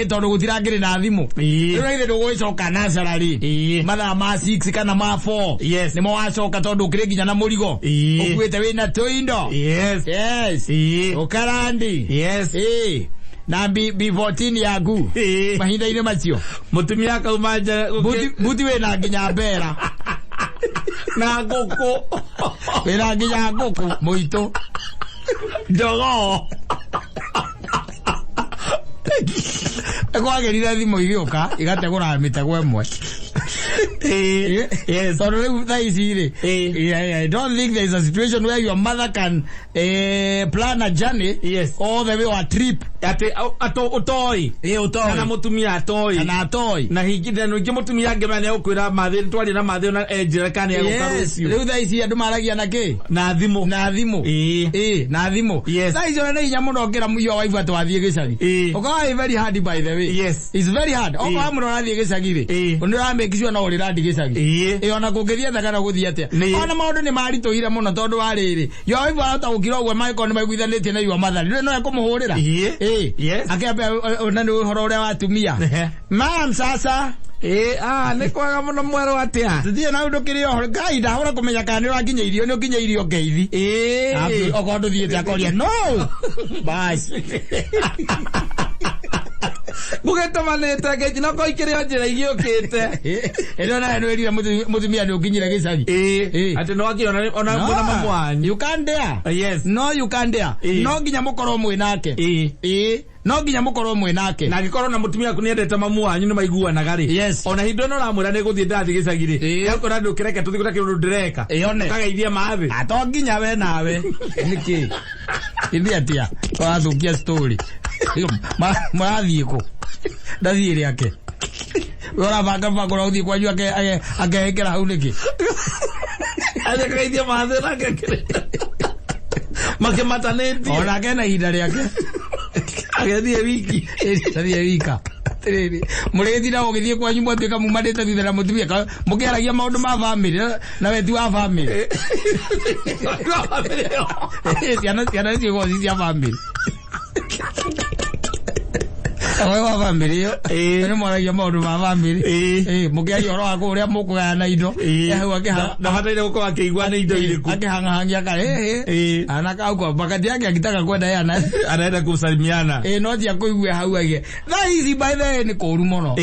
Tondũ gũtirakĩrĩ na thimũ. Rĩu na githĩ ndũgũgĩcoka naturally mathaa ma 6 kana ma 4? Nĩmo wacoka tondũ ũkĩrĩ nginya na mũrigo ũkuĩte wĩna tũindo. Yes. Ũkarandi. Na B14 yaku mahinda-inĩ macio. Mũtumia akauma nja Buti wĩna nginya mbera. Na ngũkũ. Wĩna nginya ngũkũ mũitũ. Njogoo. Kwagĩrire thimũ igĩũka igategũra mĩtego ĩmwe. Tondũ rĩu thaa ici rĩ, yeah, I don't think there is a situation where your mother can plan a journey all the way or a trip. Atĩ ũtoĩ. Ũtoĩ. Kana mũtumia atoĩ. Kana atoĩ. Na hingi na ningĩ mũtumia angĩmenya nĩ egũkwĩra mathĩ twarie na mathĩ ona enjĩra kana nĩ egũka rũciũ. Rĩu thaa ici andũ maragia na kĩ? Na thimũ. Na thimũ. Na thimũ. Thaa ici ona nĩ hinya mũno ũngĩra your wife atĩ wathiĩ gĩcagi. Ũkoragwo ĩ very hard, by the way. It's very hard. Okorwo wamwĩra ũrathiĩ gĩcagi rĩ, nĩ ũramake sure no ũrĩrandi gĩcagi. Ona kũngĩthiĩ atĩa kana gũthiĩ atĩa. Ona maũndũ nĩ maritũhire mũno tondũ wa rĩrĩ, your wife ahota gũkira ũguo mangĩkorwo nĩ maiguithanĩtie na your mother. Rĩu no ekũmũhũrĩra. Akĩambia ona nĩ ũhoro ũrĩa wa atumia. Mam, sasa. Ah, nĩ kwega mũno mwerũ atĩa? Tũtirĩ na ũndũ kĩrĩ oho. Ngai ndahũra kũmenya kana nĩ ũrakinya irio, nĩ ũkinya irio ngeithi. Okorwo ndũthiĩte akoria no. Bas. Gũgĩtũmanĩte ngeithi no korwo ikĩrĩ o njĩra igĩũkĩte. Ĩno nawe nĩ wĩrire mũtumia nĩ ũkinyire gĩcagi. Atĩ no akiona ona No. ona mamu wanyu. You can't dare. No, you can't dare. No nginya mũkorwo mwĩ nake. No nginya mũkorwo mwĩ nake. Na angĩkorwo na mũtumia waku nĩendete mamu wanyu nĩ maiguanaga rĩ, ona hĩndĩ ĩno ũramwĩra nĩ gũthiĩ ndathiĩ gĩcagi rĩ, nĩakwĩra ndũkĩreke tũthiĩ gũtakĩrĩ ũndũ ndĩreka. Ĩyone. Ũkageithia mathĩ. Ato nginya we nawe. Nĩkĩ? Ithiĩ atia? Ũrathũkia story. Mũrathiĩ kũ? Ndathiĩ rĩake. We ũrabanga mũbango wa gũthiĩ kwanyu akehĩkĩra hau nĩkĩ? Athiĩ akageithie mathe nake makĩmatanĩtie. Onake ena ihinda rĩake. Agethiĩ wiki. Ndathiĩ wika. Atĩrĩrĩ, mũrĩthi na ũgĩthiĩ kwanyu mwatuĩka mumanĩte thutha na mũtumia mũkĩaragia maũndũ ma bamĩrĩ na we ti wa bamĩrĩ. Ciana ciĩgwo ci cia bamĩrĩ. We wa bamĩrĩ ĩyo nĩ mwaragia maũndũ ma bamĩrĩ. Mũkĩaria ũhoro wa kũrĩa mũkũgayana indo. Hau Ndabataire gũkorwo akĩigua nĩ indo irĩkũ. Akĩhang'ahangia ka anaka huko wakati yake akitaka kwenda yeye ana Anaenda kusalimiana. No ti akũigue hau aige thaa ici, by the way, nĩ kũru mũno.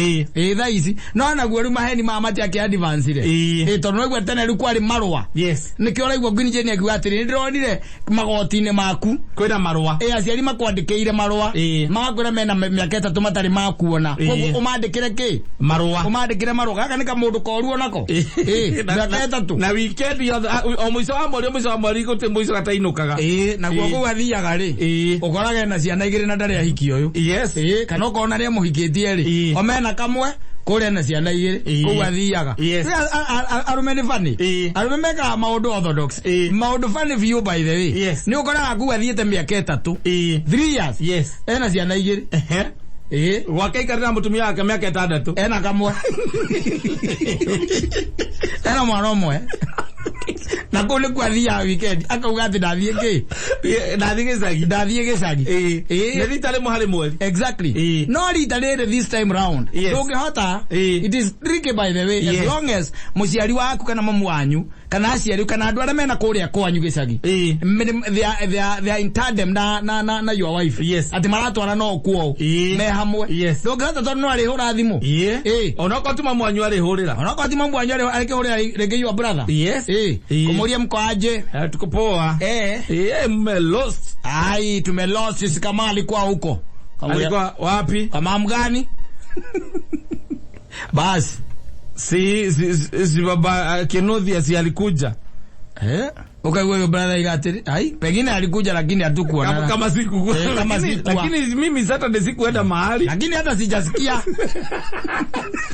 Thaa ici no naguo rĩu maheni maya matiakĩ advance re. Tondũ naigua tene rĩu kwarĩ marũa. Nĩkĩo ũraigua Queen Jane akiuga atĩrĩ, nĩ ndĩronire magoti-inĩ maku Kwĩna marũa. Aciari makwandĩkĩire marũa. Magakwĩra mena mĩaka 3 matarĩ makuona. Koguo ũmandĩkĩre kĩ? Marũa. Ũmandĩkĩre marũa. Gaka nĩ kamũndũ koru onako. Mĩaka 3. Na weekend yothe, o mũico wa mweri, o mũico wa mweri, gũtirĩ mũico gatainũkaga. Naguo kũu athiaga rĩ, ũkoraga ena ciana 2 na ndarĩ ahiki ũyũ. Kana ũkona arĩa mũhikĩtie rĩ, o mena kamwe kũrĩa na ciana 2 kũu athiaga. Rĩu arũme nĩ funny. Arũme mekaga maũndũ orthodox. Maũndũ funny biũ, by the way. Nĩ ũkoraga kũu athiĩte mĩaka 3. 3 years. Ena ciana 2. Gwake aikarĩte na mũtumia wake mĩaka 6. Ena kamwe. Ena mwana ũmwe. Na kũu nĩkuo athiaga weekend akauga atĩ ndathiĩ kĩ? Ndathiĩ gĩcagi. Ndathiĩ gĩcagi. Nĩ rita rĩmwe harĩ mweri. Exactly. No rita rĩrĩ, this time round, ndũngĩhota. It is tricky, by the way, as long as mũciari waku kana mamu wanyu kana aciari kana andũ arĩa mena kũrĩa kwanyu gĩcagi, they are in tandem na your wife, atĩ maratwara no kuo me hamwe. Ndũngĩhota tondũ no arĩhũra thimũ. Onokorwo ti mamu wanyu arĩhũrĩra. Onokorwo ti mamu wanyu arĩkĩhũrĩra rĩngĩ your brother. Kũmũria mko aje. Tuko poa. Mme lost. Ai, tumelost sisi kama alikuwa huko. Alikuwa wapi? Kama mgani? Basi. Si baba Kenothia si alikuja? Ukaigua hiyo brother igatiri. Ai, pengine alikuja lakini hatukuonana. Kama siku Kama lakini, sikuwa. Lakini mimi Saturday sikuenda mahali. Lakini hata sijasikia.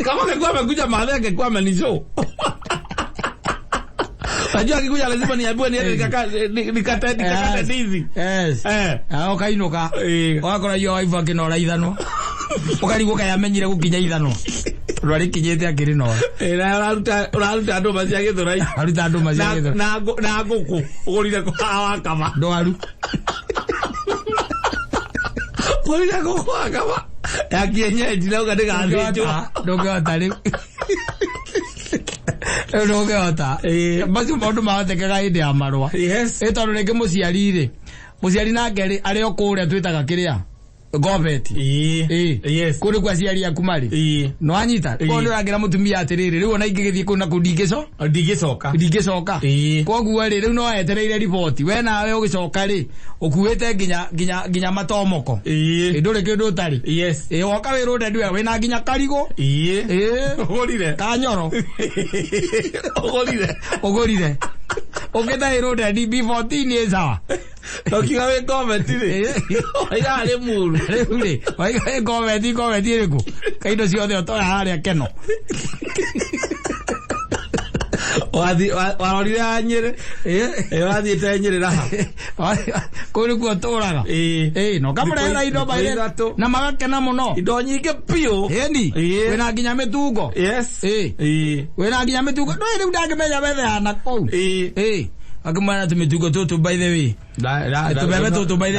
Kama angekuwa amekuja mahali angekuwa amenishow. Najua akikuja lazima niambiwe niende nikakate ndizi. Ah, ũkainũka. Ũgakora your wife akĩnora ithanwa. Ũkarigwo kaĩ amenyire gũkinya ithanwa. Tondũ arĩkinyĩte akĩrĩnora. Na ũraruta andũ macia Gĩthũrai. Aruta andũ macia Gĩthũrai. Na ngũkũ ũgũrire kwa Wakama. Ndwaru. Ũgũrire ngũkũ Wakama ya kienyeji na uga ndĩgathĩnjwo. Ndũngĩhota rĩu. Rĩu ndũngĩhota. Macio maũndũ mahotekekaga hĩndĩ ya marũa. Ĩ tondũ rĩngĩ mũciari rĩ, mũciari nake rĩ, arĩ o kũrĩa twĩtaga kĩrĩa ngobeti. Kũu nĩkuo aciari aku marĩ. Nĩwanyita? Koguo nĩ ũrakĩra mũtumia atĩrĩrĩ, rĩu ona ingĩgĩthiĩ kũu na kũu Ndingĩcoka. Ndingĩcoka. Koguo rĩ, rĩu no etereire riboti. We nawe ũgĩcoka rĩ, ũkuĩte nginya matomoko. Ndũrĩ kĩndũ ũtarĩ. Woka wĩrũnde ndwe wĩna nginya karigũ. Ũgũrire. Kanyoro. Ũgũrire. Ũgũrire. Ũkĩta ĩrũnde DB14 ĩ sawa. Ũkiuga wĩ ngobeti rĩ. Waiga arĩ muru. Rĩu rĩ, waiga wĩ ngobeti, ngobeti ĩrĩkũ? Kaindo ciothe ũtoya harĩa keno. Warorire ya Nyĩrĩ. Ũrathiĩte Nyĩrĩ raha. Kũu nĩkuo ũtũraga. No kamũrehera indo Thikũ 3. na magakena mũno. Indo nyingĩ biũ. Ĩni. Wĩna nginya mĩtungo. Wĩna nginya mĩtungo. No rĩu ndangĩmenya wethe hana kũu. Akĩmwĩra tũmĩtungo tũtũ, by the way. Tũbebe tũtũ, by the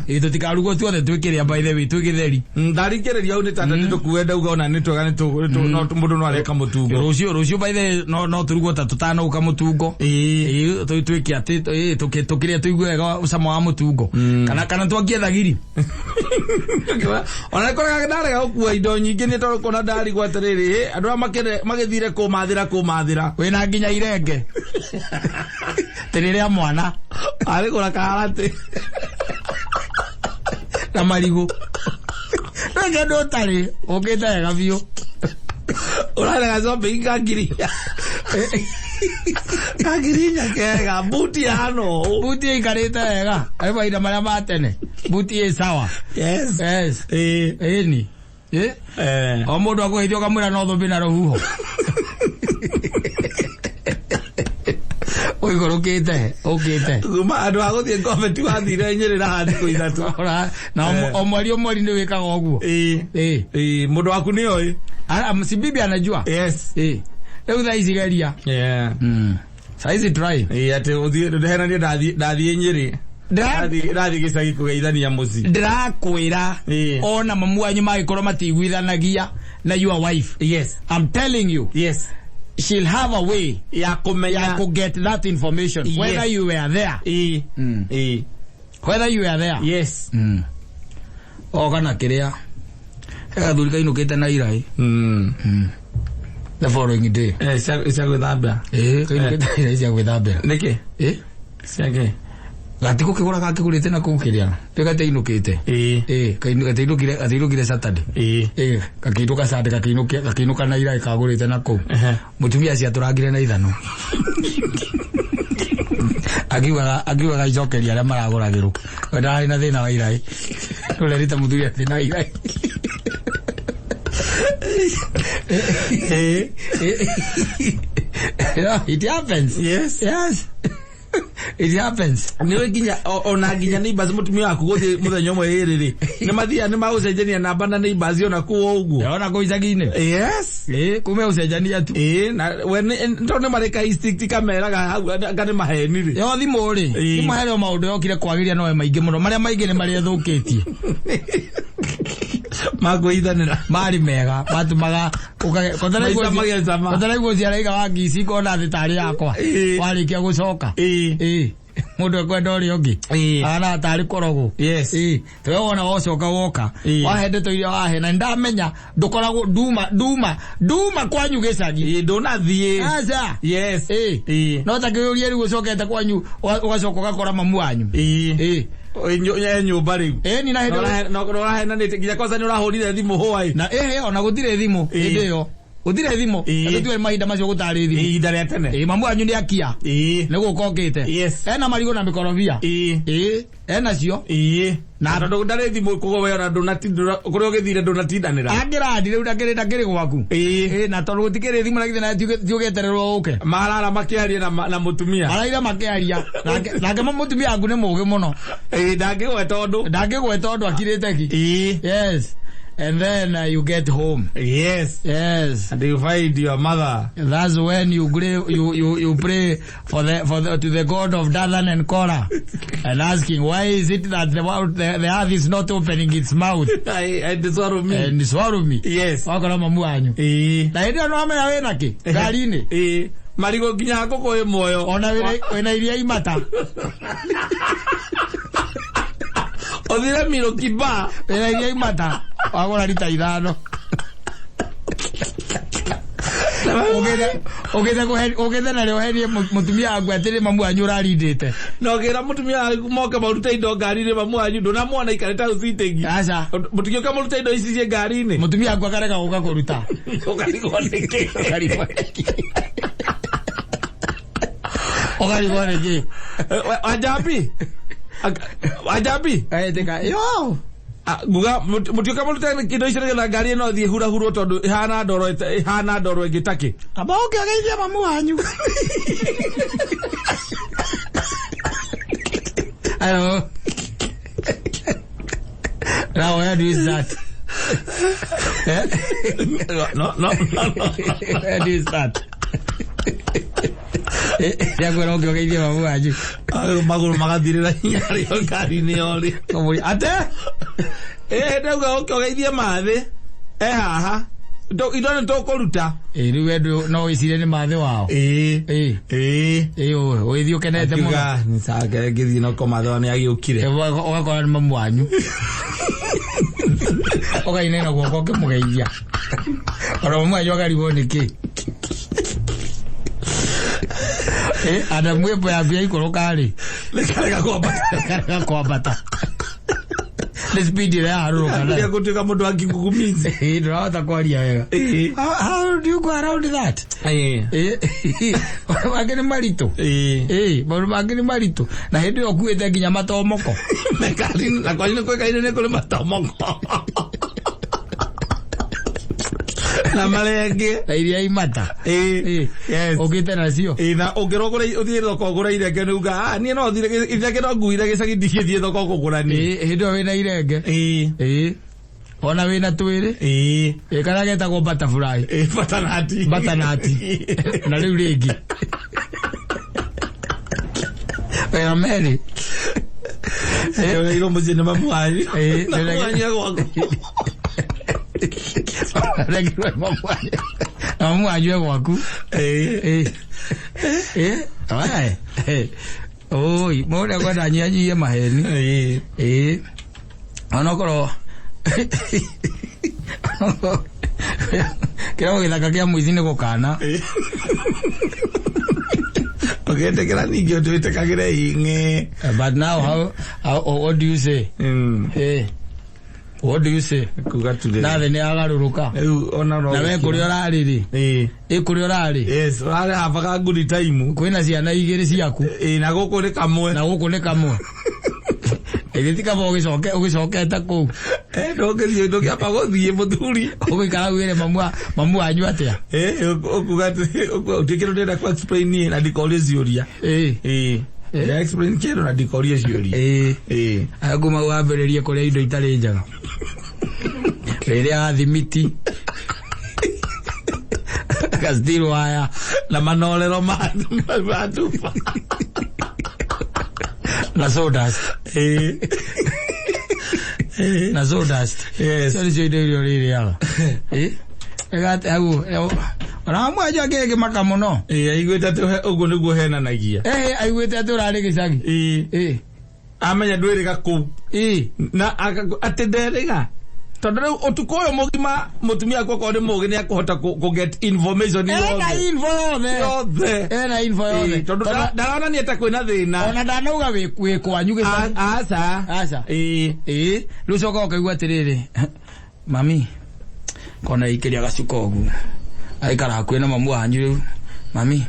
way, tũtikarugwo tuothe twĩkĩrĩa, by the way, twĩ gĩtheri. Ndaringĩrĩria hau nĩ tata nĩ tũkue ndauga ona nĩ twega nĩ no mũndũ no areka mũtungo. Rũciũ, by the way, no tũrugwo ta tũtanauka mũtungo. Twĩke atĩ tũkĩrĩa tũigue wega ũcamo wa mũtungo. Kana twakie thagiri. Ona nĩkoraga ndarega gũkua indo nyingĩ nĩ tondũ kona ndarigwo atĩrĩrĩ, andũ arĩa magĩthire kũmathĩra. Wĩna nginya irenge. Tĩrĩ rĩa mwana. Arĩ gũra karatĩ. Na marigũ. Ndũrĩ kĩndũ ũtarĩ, ũkĩte wega biũ. Ũrarega shopping ka ngiri. Kagirinya kega buti hano. Buti ĩikarĩte wega arĩ mahinda marĩa ma tene, buti ĩ sawa. Yes. Yes. Eh. Ĩni. Eh? Eh. O mũndũ akũgeithia ũkamwĩra no thũmbĩ na rũhuho ũikũrũkĩte ũkĩte. Kuma andũ a gũthiĩ ngombe wathire Nyĩrĩ na thikũ 3. Na o mweri o mweri nĩ wĩkaga ũguo. Ĩĩ. Ĩĩ. Ĩĩ, mũndũ waku nĩ oĩ. Si bibi anajua. Yes. Ĩĩ, rĩu thaa ici geria. Yeah. Saa ici try. Ĩĩ, atĩ ũthiĩ ndehenanie ndathiĩ Nyĩrĩ. Ndathiĩ gĩcagi kũgeithania mũciĩ. Ndĩrakwĩra, ona mamu wanyu magĩkorwo matiguithanagia na your wife, Yes. I'm telling you, Yes. she'll have a way ya kũmenya, ya ku get that information, Yes. whether you were there. Ĩĩ. Ĩĩ. Whether you were there. Yes. O kana kĩrĩa gathuri kainũkĩte na iraĩ the following day. Eh, cia gwĩthambia. Ĩĩ, kainũkĩte na iraĩ cia gwĩthambĩra. Nĩkĩ? Ĩ. Ciake. Gatigũkĩgũra gakĩgũrĩte na kũu kĩrĩa rĩ gatainũkĩte. Ĩĩ. Ĩĩ, gatainũkire Saturday. Ĩĩ. Ĩĩ, gakĩinũka Sunday, gakĩinũka na iraĩ kagũrĩte na kũu. Mũtumia ciatũrangire na ithano akiugaga icokeria arĩa maragũragĩrwo, we ndararĩ na thĩna wa iraĩ, ũrerĩte mũthuri atĩ na iraĩ. Ĩĩ. Yeah, it happens. Yes. Yes, it happens. Nĩwe nginya ona nginya neighbors, mũtumia waku gũthiĩ mũthenya ũmwe ĩrĩ rĩ, nĩ mathiaga nĩ magũcenjania namba na neighbors ona kũu o ũguo. Ona kũu icagi-inĩ. Yes. Ĩĩ, kume ũcenjania tu. Ĩĩ, na we nĩ tondũ nĩ marĩ ka instinct kameraga hau anga nĩ maheni rĩ. Yo thimũ rĩ, Ĩĩ. thimũ harĩ o maũndũ yokire kwagĩria nowe maingĩ mũno, marĩa maingĩ nĩ marĩa ĩthũkĩtie. Makwĩithanĩra. Marĩ mega matũmaga Maica magecama. kotaraiguo ciaraiga wa ngici ngona thĩ tarĩ yakwa. Ĩĩ. Warĩkia gũcoka. Ĩĩ. Ĩĩ, mũndũ ekwenda ũrĩa ũngĩ. Ĩĩ. Ahana tarĩ korogwo. Yes. Ĩĩ, tewe wona wocoka woka Ĩĩ. wahe ndeto iria wahe na ndamenya ndũkoragwo nduma nduma nduma kwanyu gĩcagi. Ĩĩ, ndũnathiĩ. Aca. Yes. Ĩĩ. Ĩĩ. No ta kĩũria rĩu ũcokete kwanyu ũgacoka ũgakora mamu wanyu. Ĩĩ. Ĩĩ. Ĩ nyũmba rĩu. Ĩĩ, ni na hĩndĩ Na ũrahenanĩte nginya kwanza nĩ ũrahũrire thimũ hwaĩ. Na ĩhĩ, ona gũtirĩ thimũ. Ĩĩ. Hĩndĩ ĩyo gũtirĩ thimũ. Ĩĩ. Tũtiũĩ mahinda macio gũtarĩ thimũ. Ihinda rĩa tene. Ĩĩ, mamu wanyu nĩ akia Ĩĩ. nĩ gũka okĩte. Yes. Ena marigũ na mĩkorobia. Ĩĩ. Ĩĩ, enacio. Ĩĩ. Na- Tondũ ndarĩ thimũ koguo we ona ndũnatinda kũrĩa ũgĩthire ndũnatindanĩra. Angĩrandi rĩu ndakĩrĩ gwaku. Ĩĩ. Ĩĩ, na tondũ gũtikĩrĩ thimũ na githĩ nawe tiũgetererwo ũke. Marara makĩaria na mũtumia. Maraira makĩaria nake mũtumia waku nĩ mũũgĩ mũno. Ĩĩ, ndangĩgweta ũndũ. Ndangĩgweta ũndũ akirĩte ki. Ĩĩ. Yes, and then you get home. Yes. Yes. And you find your mother. That's when you pray, you pray to the God of Dathan and Korah and asking why is it that the earth is not opening its mouth And swallow me. and swallow me. Yes. Wakora mamu wanyu. Ĩĩ. Na hĩndĩ ĩyo nĩwamenya wĩna kĩ ngari-inĩ. Ĩĩ. Marigũ nginya ngũkũ ĩ muoyo. Ona wĩna iria imata. Ũthire Milky Bar. Wĩna iria imata wagũra rita 5. Ũgĩte narĩo ũherie mũtumia waku atĩrĩ mamu wanyu ũrarindĩte. Na ũkĩra mũtumia waku moke marute indo ngari-inĩ, mamu wanyu ndũnamuona aikarĩte hau sitting. Aca. Mũtingĩũka mũrute indo ici ciĩ ngari-inĩ. Mũtumia waku akarega gũka kũruta. Ũkarigwo nĩkĩ. Ũkarigwo nĩkĩ. Ũkarigwo nĩkĩ. Wanjambi. Wanjambi. Ĩtĩka yo. Nguga mũtiũka mũrute indo icio nĩgetha ngari ĩno ĩthiĩ hurahurwo tondũ ĩhana ndoro ĩhana ndoro ĩngĩ takĩ. Amba ũke ũgeithie mamu wanyu. Hello. Now where do you start? Eh? No, no, no, no. Where do you start? Ndiakwĩra ũke ũgeithie mamu wanyu. Magũrũ magathirĩra hinya rĩo ngari-inĩ yorĩ. Kũmũria ate? Ĩĩ, ndauga ũke ũgeithie mathĩ. E haha. Indo nĩ tũkũruta. Ĩĩ, rĩu we no wĩcirie nĩ mathĩ wao. Ĩĩ. Ĩĩ. Ĩĩ. Ĩĩ, ũgĩthiĩ ũkenete mũno. Akiuga nĩ sawa ngĩthiĩ no komatho nĩ agĩũkire. Ũgakora nĩ mamu wanyu. Ũkainaina guoko ũkĩmũgeithia. Ona mamu wanyu akarigwo nĩkĩ. Adamu ĩmbo yaku yaikũrũka rĩ. Nĩkarega kwambata. Karega kwambata. Nĩ speed ĩrĩa yaharũrũka nayo. Gũtuĩka mũndũ wa kigugumizi. Ĩĩ, ndũrahota kwaria wega. Ĩĩ. How do you go around that? Ĩĩ. Ĩĩ, maũndũ mangĩ nĩ maritũ. Ĩĩ. Ĩĩ, maũndũ mangĩ nĩ maritũ. Na hĩndĩ ĩyo ũkuĩte nginya matomoko. Mekari na kwanyu nĩ kũĩkaine nĩ kũrĩ matomoko. Na marenge. Na iria imata. Ĩĩ. Ĩĩ. Yes. Ũkĩte nacio. Ĩĩ, na ũngĩrwo ũgũre ũthiĩ thoko ũgũre irenge nĩ uga, ah, niĩ no thire irenge no nguire gĩcagi ndigĩthiĩ thoko kũgũra niĩ. Ĩĩ, hĩndĩ ĩyo wĩna irenge. Ĩĩ. Ĩĩ. Ona wĩna twĩrĩ. Ĩĩ. Ĩĩ, karĩa getagwo butterfly. Ĩĩ, butternut. Butternut. Na rĩu rĩngĩ. Wĩna merĩ. Ndereirwo mũciĩ nĩ mamu wanyu. Ĩĩ, Mamu wanyu e gwaku. Ndereirwo nĩ mamu wanyu. Na mamu wanyu e gwaku. Ĩĩ. Ĩĩ. Ĩĩ. Wae. Oi, mũndũ ekwenda anyihanyihe maheni. Ĩĩ. Ĩĩ. Onokorwo kĩrĩa gĩthaka kĩa mũici nĩ gũkana. Ũgĩtĩkĩra ningĩ ũtwĩtĩkagĩre ing'e. But now how what do you say? Eh. What do you say? Kuga turĩ. Na thĩ nĩ yagarũrũka. Rĩu ona no. Na we kũrĩa ũrarĩ rĩ. Ĩĩ. Ĩ kũrĩa ũrarĩ. Yes, ũrarĩ habaga nguri time. Kwĩna ciana igĩrĩ ciaku. Ĩĩ, na gũkũ nĩ kamwe. Na gũkũ nĩ kamwe. Ĩthĩ ti kaba ũgĩcokete kũu. Eh, ndũngĩthiĩ ndũngĩamba gũthiĩ mũthuri. Ũgũikara wĩre mamu wanyu atĩa? Eh, ũkuga atĩ ũtuĩke kĩndũ ndĩrenda ku explain niĩ na ndikorie ciũria. Ĩĩ. Ĩĩ. Ndĩra explain kĩndũ na ndikorie ciũria. Ĩĩ. Ĩĩ. Nguma wambĩrĩrie kũrĩa indo itarĩ njega. Rĩrĩa thimiti. Gastiro waya. Na manorero ma tuba. Na sawdust. Ĩĩ. Na sawdust. Yes. Cio nĩcio indo iria ũrĩrĩaga. Ĩĩ. Ĩgate hau. Ona mwanjũ akĩgĩmaka mũno. Ĩĩ, aiguĩte atĩ ũguo nĩguo henanagia. Ĩĩ, aiguĩte atĩ ũrarĩ gĩcagi. Ĩĩ. Ĩĩ. Amenya ndwĩrĩga kũu. Ĩĩ. Na atĩ nderĩga. Tondũ rĩu ũtukũ ũyũ mũgima mũtumia wakwa okorwo nĩ mũũgĩ nĩ akũhota kũ get information Ena yothe. info yothe. Yothe. Ena info yothe. Tondũ ndaronania ta kwĩna thĩna. Ona ndanauga wĩ kwanyu gĩcagi. Aca. Aca. Ĩĩ. Ĩĩ. Rĩu coka ũkaigua atĩrĩrĩ. Mami, kona ikĩria gacuka ũguo. Aikara hakuhĩ na mamu wanyu rĩu. Mami,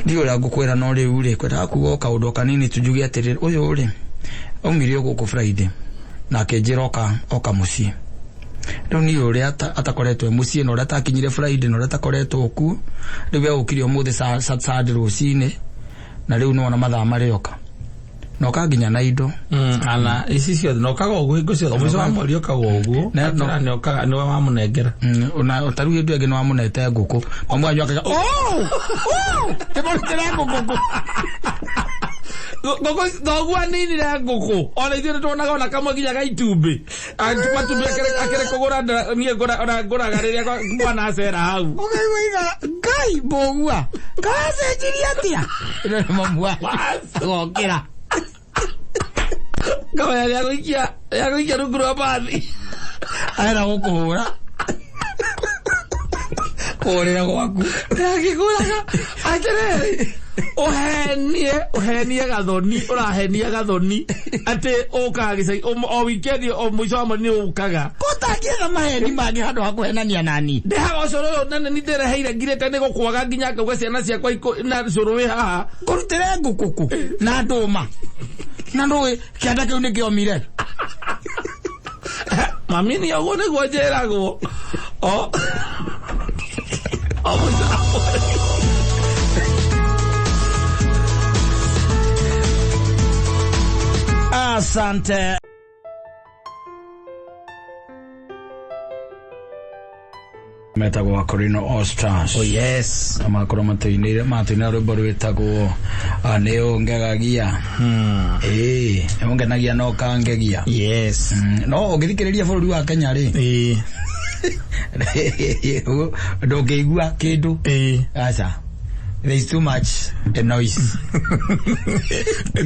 ndiũĩ ũrĩa ngũkwĩra no rĩu rĩ, kwendaga kuga o kaũndũ kanini tu njuge atĩrĩrĩ, ũyũ rĩ, aumire gũkũ Friday na akĩnjĩra oka mũciĩ. Rĩu niĩ ũrĩa atakoretwo e mũciĩ na ũrĩa atakinyire Friday na ũrĩa atakoretwo kuo, rĩu egũkire ũmũthĩ Saturday rũcinĩ na rĩu nĩwona mathaa marĩoka. Na oka nginya na indo. Ana ici ciothe na okaga ũguo hingo ciothe mũico wa mweri okaga ũguo. Akĩra nĩ okaga nĩwe wamũnengera. Ona ta rĩu hĩndĩ ĩyo ĩngĩ nĩwamũnete ngũkũ. Mamu wanyu akauga, "Oh! Oh! Ndĩmũrutĩre ngũkũ." Ngũkũ thoguo aninire ngũkũ. Ona ithuĩ nĩtuonaga ona kamwe nginya ga itumbĩ. Matumbĩ akĩrĩ kũgũra niĩ ona ngũraga rĩrĩa mwana acera hau. Ũkaigua iga, Ngai mbũgua. Kacenjirie atĩa? Ĩno nĩ mamu wanyu. Agokĩra. Ngamenya nĩagũikia rungu rwa bathi. Arenda gũkũhũra. Kũhũrĩra gwaku. Ndakĩkũraga atĩrĩrĩ, ũhenie gathoni, ũrahenia gathoni atĩ ũkaga gĩcagi o weekend o mũico wa mweri nĩ ũkaga. Kũtangĩetha maheni mangĩ handũ ha kũhenania nani. Ndehaga ũcũrũ ũyũ na nĩ ndĩreheire ngirĩte nĩ gũkwaga nginya ngauga ciana ciakwa na cũrũ wĩ haha. Ngũrutĩre ngũkũ kũ na ndũma. Na ndũĩ kĩanda kĩu nĩkĩomire. Mami nĩ ũguo nĩguo njĩragwo. O mũico wa mweri. Asante. Metagwo Akorino All Stars. Oh yes. Na makorwo matũinĩire rwĩmbo rwĩtagwo nĩ ũngegagia. Ĩĩ, nĩ ũngenagia na ũkangegia. Yes. No ũngĩthikĩrĩria bũrũri wa Kenya rĩ. Ĩĩ. Ndũngĩigua kĩndũ. Ĩĩ. Aca. There is too much noise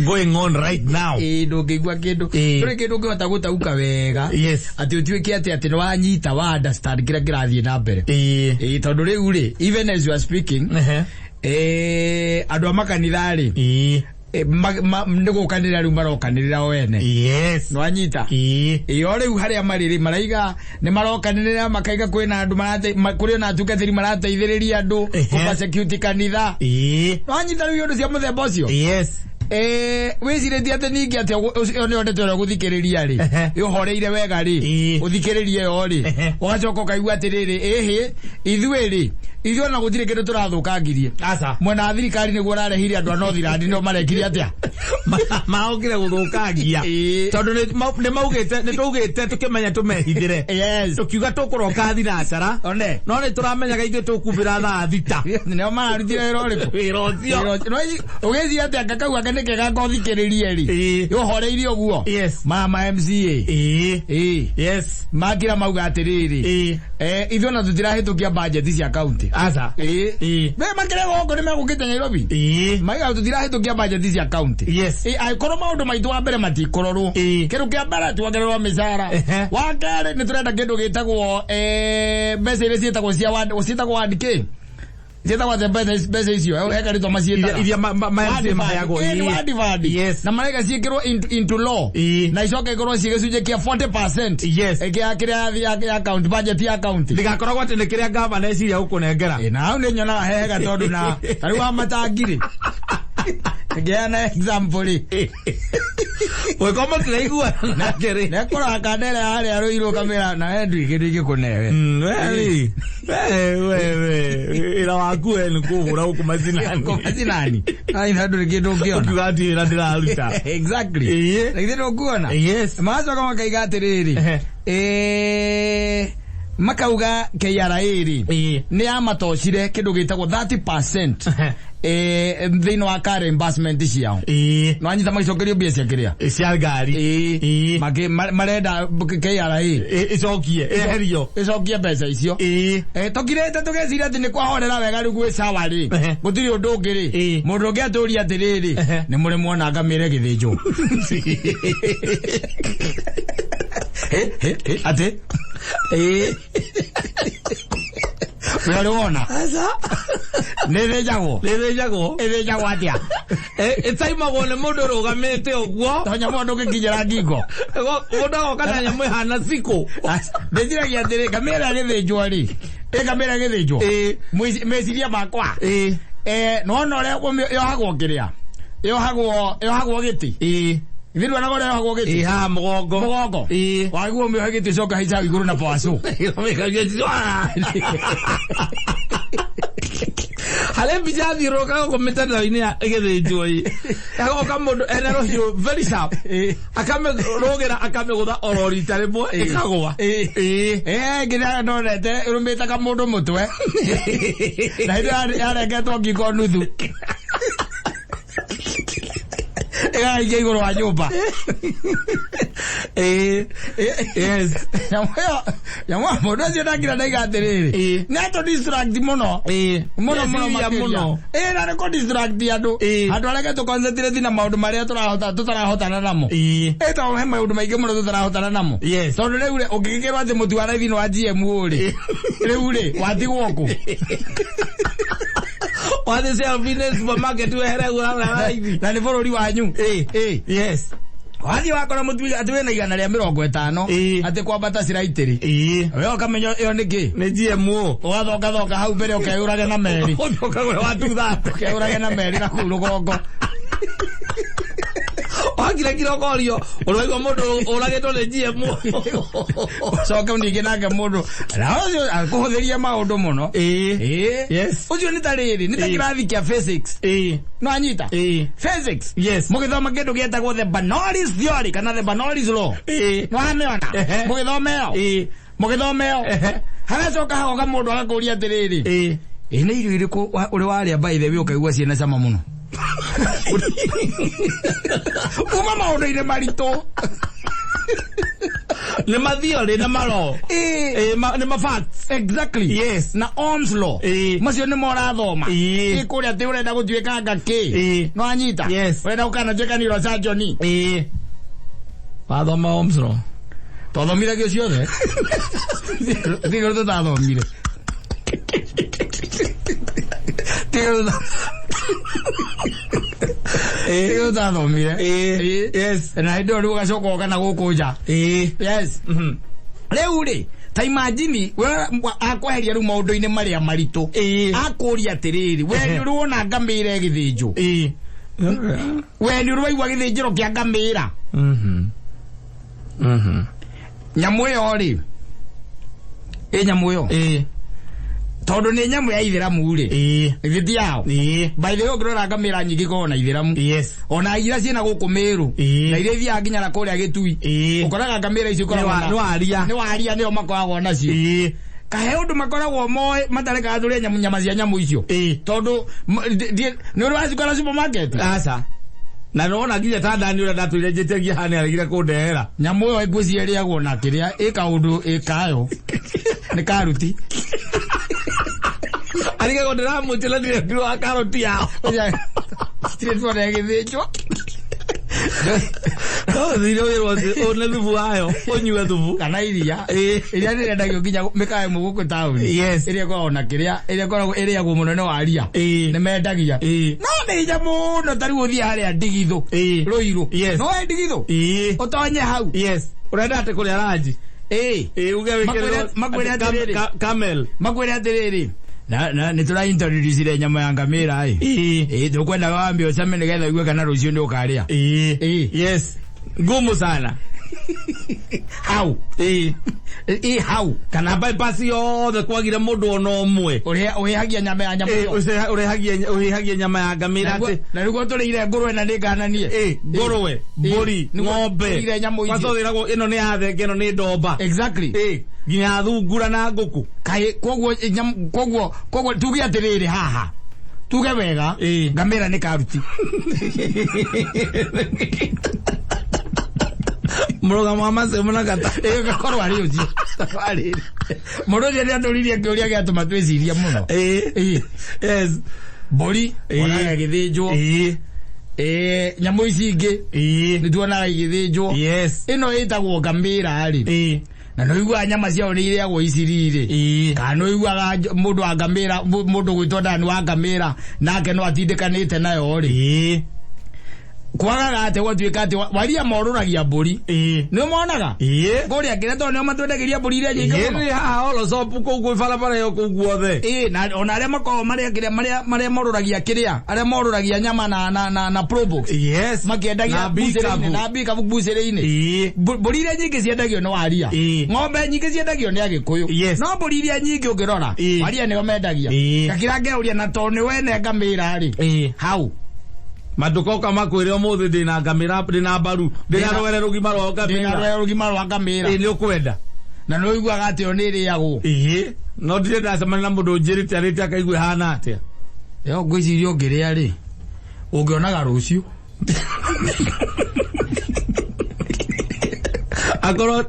going on right now. Ĩĩ, ndũngĩigua kĩndũ. Ndũrĩ kĩndũ ũngĩhota gũtauka wega. Yes. Atĩ ũtuĩke atĩ nĩ wanyita wa understand kĩrĩa kĩrathiĩ na mbere. Ĩĩ. Ĩĩ, tondũ rĩu rĩ, even as you are speaking, andũ a makanitha rĩ, Ĩĩ. Nĩ gũkanĩrĩra rĩu marokanĩrĩra o ene. Yes. Nwanyita? Ĩĩ. Ĩyo rĩu harĩa marĩ rĩ, maraiga nĩ marokanĩrĩra, makaiga kwĩna andũ kũrĩ ona atungatĩri marateithĩrĩria andũ kũ persecute kanitha. Nwanyita rĩu ũndũ cia mũthemba ũcio? Yes. Wĩcirĩtie atĩ ningĩ atĩ ũcio nĩyo ndeto ĩrĩa ũgũthikĩrĩria rĩ, ĩũhoreire wega rĩ, ũthikĩrĩrie yo rĩ, ũgacoka ũkaigua atĩrĩrĩ, ĩhĩ, ithuĩ rĩ, ithuĩ ona gũtirĩ kĩndũ tũrathũkangirie. Aca. Mwena wa thirikari nĩguo ũrarehire andũ a Northland, no marekire atĩa? Maokire gũthũkangia. Tondũ nĩ maugĩte, nĩ twaugĩte tũkĩmenya tũmehithĩre. Yes. Tũkiuga tũkũroka thinacara. One. No nĩ tũramenyaga ithuĩ tũkumbĩra thaa 6. Nĩo mararutire wĩra ũrĩkũ? Wĩra ũcio. Wĩra ũcio. No, ũgĩciria atĩ anga kau anga nĩ kega ngothikĩrĩrie rĩ. Ũhoreirie ũguo. Yes. Maya ma MCA. Ĩĩ. Yes. Makira mauga atĩrĩrĩ. Ithuĩ ona tũtirahĩtũkia budget cia county. Aca. Ĩĩ. Be makĩrĩ gũkũ nĩ megũkĩte Nairobi. Maiga tũtirahĩtũkia budget cia county. Yes. Angĩkorwo maũndũ maitũ wa mbere matikũrorwo. Kĩndũ kĩa mbere tuongererwo mĩcara. Wa kerĩ nĩ tũrenda kĩndũ gĩtagwo mbeca iria ciĩtagwo cia ward, ciĩtagwo ward kĩ? Ciĩtagwo atĩa mbeca icio? He karĩtwa maciĩtaga. Iria ma Ward MCA fund. maheagwo. Ĩĩ, nĩ ward fund. Yes. Na maraiga ciĩkĩrwo into law. Na icoke ikorwo ciĩ gĩcunjĩ kĩa 40%. Yes. Kĩa kĩrĩa ya county, budget ya county. Ndigakoragwo atĩ nĩ kĩrĩa gavana eciria gũkũnengera. Na hau nĩ nyonaga hega tondũ na ta rĩu wa matangi rĩ. Ngĩheana example rĩ. Gwĩko mũtiraiguana nake rĩ. Nekũraga kandere harĩa rũirũ kamĩra na we ndũrĩ kĩndũ ingĩkũnewe. We rĩ. We, wĩra waku we nĩ kũhũra gũkũ macinani. Kũ macinani. Ai, na ndũrĩ kĩndũ ũngĩona. Ũkiuga atĩ wĩra ndĩraruta. Exactly. Ĩĩ. Na githĩ ndũkuona? Yes. Magacoka makaiga atĩrĩrĩ. Makauga KRA rĩ. Nĩ yamatocire kĩndũ gĩtagwo 30%. Thĩinĩ wa car reimbursement ciao. Nwanyita magicokerio mbia cia kĩrĩa? Cia ngari. Marenda KRA. Ĩcokie, ĩeherio. Ĩcokie mbeca icio. Tũkirĩte tũgeciria atĩ nĩ kwahorera wega rĩu gwĩ sawa rĩ. Gũtirĩ ũndũ ũngĩ rĩ. Mũndũ ũngĩ atũria atĩrĩrĩ, nĩ mũrĩ mwona ngamĩra ĩgĩthĩnjwo. Atĩ? We ũrĩ wona? Aca. Nĩ ĩthĩnjagwo? Nĩ ĩthĩnjagwo. Ĩthĩnjagwo atĩa? Ĩtaimagwo nĩ mũndũ ũrũgamĩte ũguo. To nyamũ ndũngĩkinyĩra ngingo. Mũndũ agoka na nyamũ ĩhana cikũ. Ndĩciragia atĩrĩ, ngamĩra ĩgĩthĩnjwo rĩ. Ngamĩra ĩgĩthĩnjwo. Meciria makwa. Nĩwona ũrĩa yohagwo kĩrĩa? Yohagwo gĩtĩ. Ithuĩ ndwanaga ũrĩa yohagwo gĩtĩ? Ĩĩ, haha mũgongo. Mũgongo? Wagĩrĩirwo ũmĩohe gĩtĩ ũcoke haica igũrũ na bwacu. Harĩ mbica yathiũrũrũka gũkũ mĩtandao-inĩ ya ĩgĩthĩnjwo ĩ. Agoka mũndũ ena rũhiũ very sharp. Akamĩrũgĩra akamĩgũtha oro rita rĩmwe ĩkagũa. Nginya ndonete ĩrũmĩte kamũndũ mũtwe. Na hĩndĩ yarengetwo ngingo nuthu. Ĩgaraikia igũrũ wa nyũmba. Yes. Nyamũ ĩyo, nyamũ ĩyo, mũndũ ũcio ndakira ndaiga atĩrĩrĩ. Nĩ atũ distract mũno. Mũno, mũno Meciria makĩria. mũno. Na nĩ kũ distract andũ. Andũ arĩa tũ concentrate na maũndũ marĩa tũtarahotana namo. Tondũ he maũndũ maingĩ mũno tũtarahotana namo. Yes. Tondũ rĩu rĩ, ũngĩgĩkĩrwo atĩ mũtu wa raithi nĩ wa GMO rĩ. Rĩu rĩ, watigwo kũ? Wathiĩ self-finance supermarket wehere gũra raithi. Na nĩ bũrũri wanyu. Yes. Wathiĩ wakora mũtu atĩ wĩna igana rĩa mĩrongo ĩtano, atĩ kwambata ciraitĩrĩ. We ũkamenya ĩyo nĩ kĩ? Nĩ GMO. Ũgathongathoka hau mbere ũkeyũrage na meri. Ũthiĩ ũkagũra wa 230. Ũkeyũrage na meri na kũu rũgongo. Wakira kira ũkorio, ũraigua mũndũ ũragĩtwo nĩ GMO. Ũcoke ningĩ nake mũndũ, na ũcio akũhũthĩria maũndũ mũno. Yes. Ũcio nĩ ta rĩrĩ, nĩ ta kĩrathi kĩa physics. No anyita? Physics. Yes. Mũgĩthoma kĩndũ gĩtagwo the Bernoulli's theory kana the Bernoulli's law. No amĩona? Mũgĩthoma ĩyo? Mũgĩthoma ĩyo? Hagacoka hagoka mũndũ agakũria atĩrĩrĩ. Nĩ irio irĩkũ ũrĩ warĩa by the way ũkaigua ciĩna cama mũno? Uma maũndũ-inĩ maritũ. Nĩ ma theory na ma law. Nĩ ma facts. Exactly. Yes. Na Ohm's law. Macio nĩ mo ũrathoma. Kũrĩa atĩ ũrenda gũtuĩka anga kĩ. No anyita? Yes. Ũrenda gũkanatuĩka neurosurgeon. Wathoma Ohm's law. Twathomithagio ciothe. Tiga tũtathomire. Tiga tũta- Nĩkĩo ũtathomire. Ĩĩ. Ĩĩ. Yes. Na hĩndĩ ĩyo rĩu ũgacoka ũka na gũkũ nja. Ĩĩ. Yes. Rĩu rĩ, ta imagine we akweheria rĩu maũndũ-inĩ marĩa maritũ. Ĩĩ. Akũria atĩrĩrĩ, we nĩ ũrĩ wona ngamĩra ĩgĩthĩnjwo? Ĩĩ. We nĩ ũrĩ waigua gĩthĩnjĩro kĩa ngamĩra? Mhm. Mhm. Nyamũ ĩyo rĩ, ĩ nyamũ ĩyo Ĩĩ. tondũ nĩ nyamũ ya ithĩramu rĩ, Ĩĩ. githĩ ti yao? Ĩĩ. By the way ũngĩrora ngamĩra nyingĩ ikoragwo na ithĩramu. Yes. Ona iria ciĩna gũkũ Mĩrũ Ĩĩ. na iria ithiaga nginya na kũrĩa Gĩtui. Ĩĩ. Ũkoraga ngamĩra icio ikoragwo na Nĩ waria. nĩ waria nĩo makoragwo nacio. Ĩĩ. Kahe ũndũ makoragwo moĩ matarekaga tũrĩe nyamũ nyama cia nyamũ icio. Ĩĩ. Tondũ nĩ ũrĩ wacikora supermarket. Aca. Na nĩwona nginya ta ndani ũrĩa ndatũire njĩtagia haha nĩaregire kũndehera. Nyamũ ĩyo ngwĩciria ĩrĩagwo na kĩrĩa ĩ kaũndũ ĩkayo nĩ karuti. Arigagwo ndĩramwĩtia na ndirĩ wa karoti yao. Tirĩ tuona ĩgĩthĩnjwo. No ũthire wĩrwo atĩ ũne thubu wayo, ũnyue thubu. Kana iria. Ĩĩ. Iria nĩrĩendagio nginya mĩkawa ĩmwe gũkũ taũni. Yes. Ĩrĩa ĩkoragwo na kĩrĩa, ĩrĩa ĩkoragwo ĩrĩagwo mũno nĩ waria. Ĩĩ. Nĩ mendagia. Ĩĩ. No nĩ nyamũ mũno ta rĩu ũthiĩ harĩa ndigithũ. Ĩĩ. Rũirũ. Yes. No wĩ ndigithũ. Ĩĩ. Ũtonye hau. Yes. Ũrenda atĩ kũrĩa ranji? Ĩĩ. Ĩĩ uge wĩkĩrĩrwo Makwĩre atĩ atĩrĩrĩ. camel. Makwĩre atĩrĩrĩ. Na na nĩ tũra introduce nyama ya ngamĩra ĩ. Ĩĩ. Ĩĩ tũkwenda wambe ũcame nĩgetha ũigue kana rũciũ nĩ ũkarĩa. Ĩĩ. Ĩĩ. Yes. Ngumu sana. Hau. Ĩĩ. Ĩ hau. Kana bypass yothe kwagire mũndũ ona ũmwe. Ũrĩa ũhĩhagia nyama ya nyamũ Ĩĩ, ĩyo. ũrehagia ũhĩhagia nyama ya ngamĩra atĩ Na nĩguo tũrĩire ngũrwe na nĩngananie. Ĩĩ, ngũrwe, mbũri, Nĩguo ng'ombe. tũrĩire nyamũ icio. Kwanza wĩragwo ĩno nĩ ya thenge, ĩno nĩ ndomba. Exactly. Ĩĩ, nginya thungura na ngũkũ. Kaĩ koguo nyamũ koguo koguo tuge atĩrĩrĩ haha. Tuge wega. Ĩĩ. Ngamĩra nĩ karuti. Mũrũgamo wa macemu na kata. Ĩĩ gakorwo arĩ ũcio. Arĩ. Mũndũ ũcio nĩatũririe kĩũria gĩatũma twĩcirie mũno. Ĩĩ. Ĩĩ. Yes. Mbũri Ĩĩ. wonaga ĩgĩthĩnjwo. Ĩĩ. Ĩĩ nyamũ ici ingĩ Ĩĩ. nĩtuonaga igĩthĩnjwo. Yes. Ĩno ĩtagwo ngamĩra rĩ. Ĩĩ. Na nĩũiguaga nyama ciayo nĩ irĩagwo iciri rĩ. Ĩĩ. Kana nĩũiguaga mũndũ wa ngamĩra mũndũ gwĩtwo ndani wa ngamĩra nake no atindĩkanĩte nayo rĩ. Ĩĩ. Kwagaga atĩ gwatuĩka atĩ waria morũragia mbũri. Ĩĩ. Nĩ ũmonaga? Ĩĩ. Kũrĩa kĩrĩa tondũ nĩo matwendagĩria mbũri iria nyingĩ Ĩĩ mũno. nĩ haha Olosop kũu kwĩ barabara ĩyo kũu guothe. Ĩĩ na ona arĩa makoragwo marĩa kĩrĩa marĩa marĩa morũragia kĩrĩa arĩa morũragia nyama na na na na probox Yes. makĩendagia Na mbucĩrĩ-inĩ bikabu. na bikabu mbucĩrĩ-inĩ. Ĩĩ. Mbũri iria nyingĩ ciendagio nĩ waria. Ĩĩ. Ng'ombe nyingĩ ciendagio nĩ Agĩkũyũ. Yes. No mbũri iria nyingĩ ũngĩrora Ĩĩ. waria nĩo mendagia. Ĩĩ. Gakĩra ngeũria na tondũ nĩ wene ngamĩra rĩ. Ĩĩ. Hau. Madukoka makwĩre ũmũthĩ ndĩna ngamĩra ndĩna mbaru ndĩna rwere rũgima rwa Ndĩna ngamĩra. rwere rũgima rwa ngamĩra. Ĩĩ nĩ ũkwenda. Na nĩ ũiguaga atĩ yo nĩ ĩrĩagwo. Ĩĩ. No ndirĩ ndacemania na mũndũ ũnjĩrĩte arĩte akaigua ĩhana atĩa. Yo ngwĩciria ũngĩrĩa rĩ ũngĩonaga rũciũ. Akorwo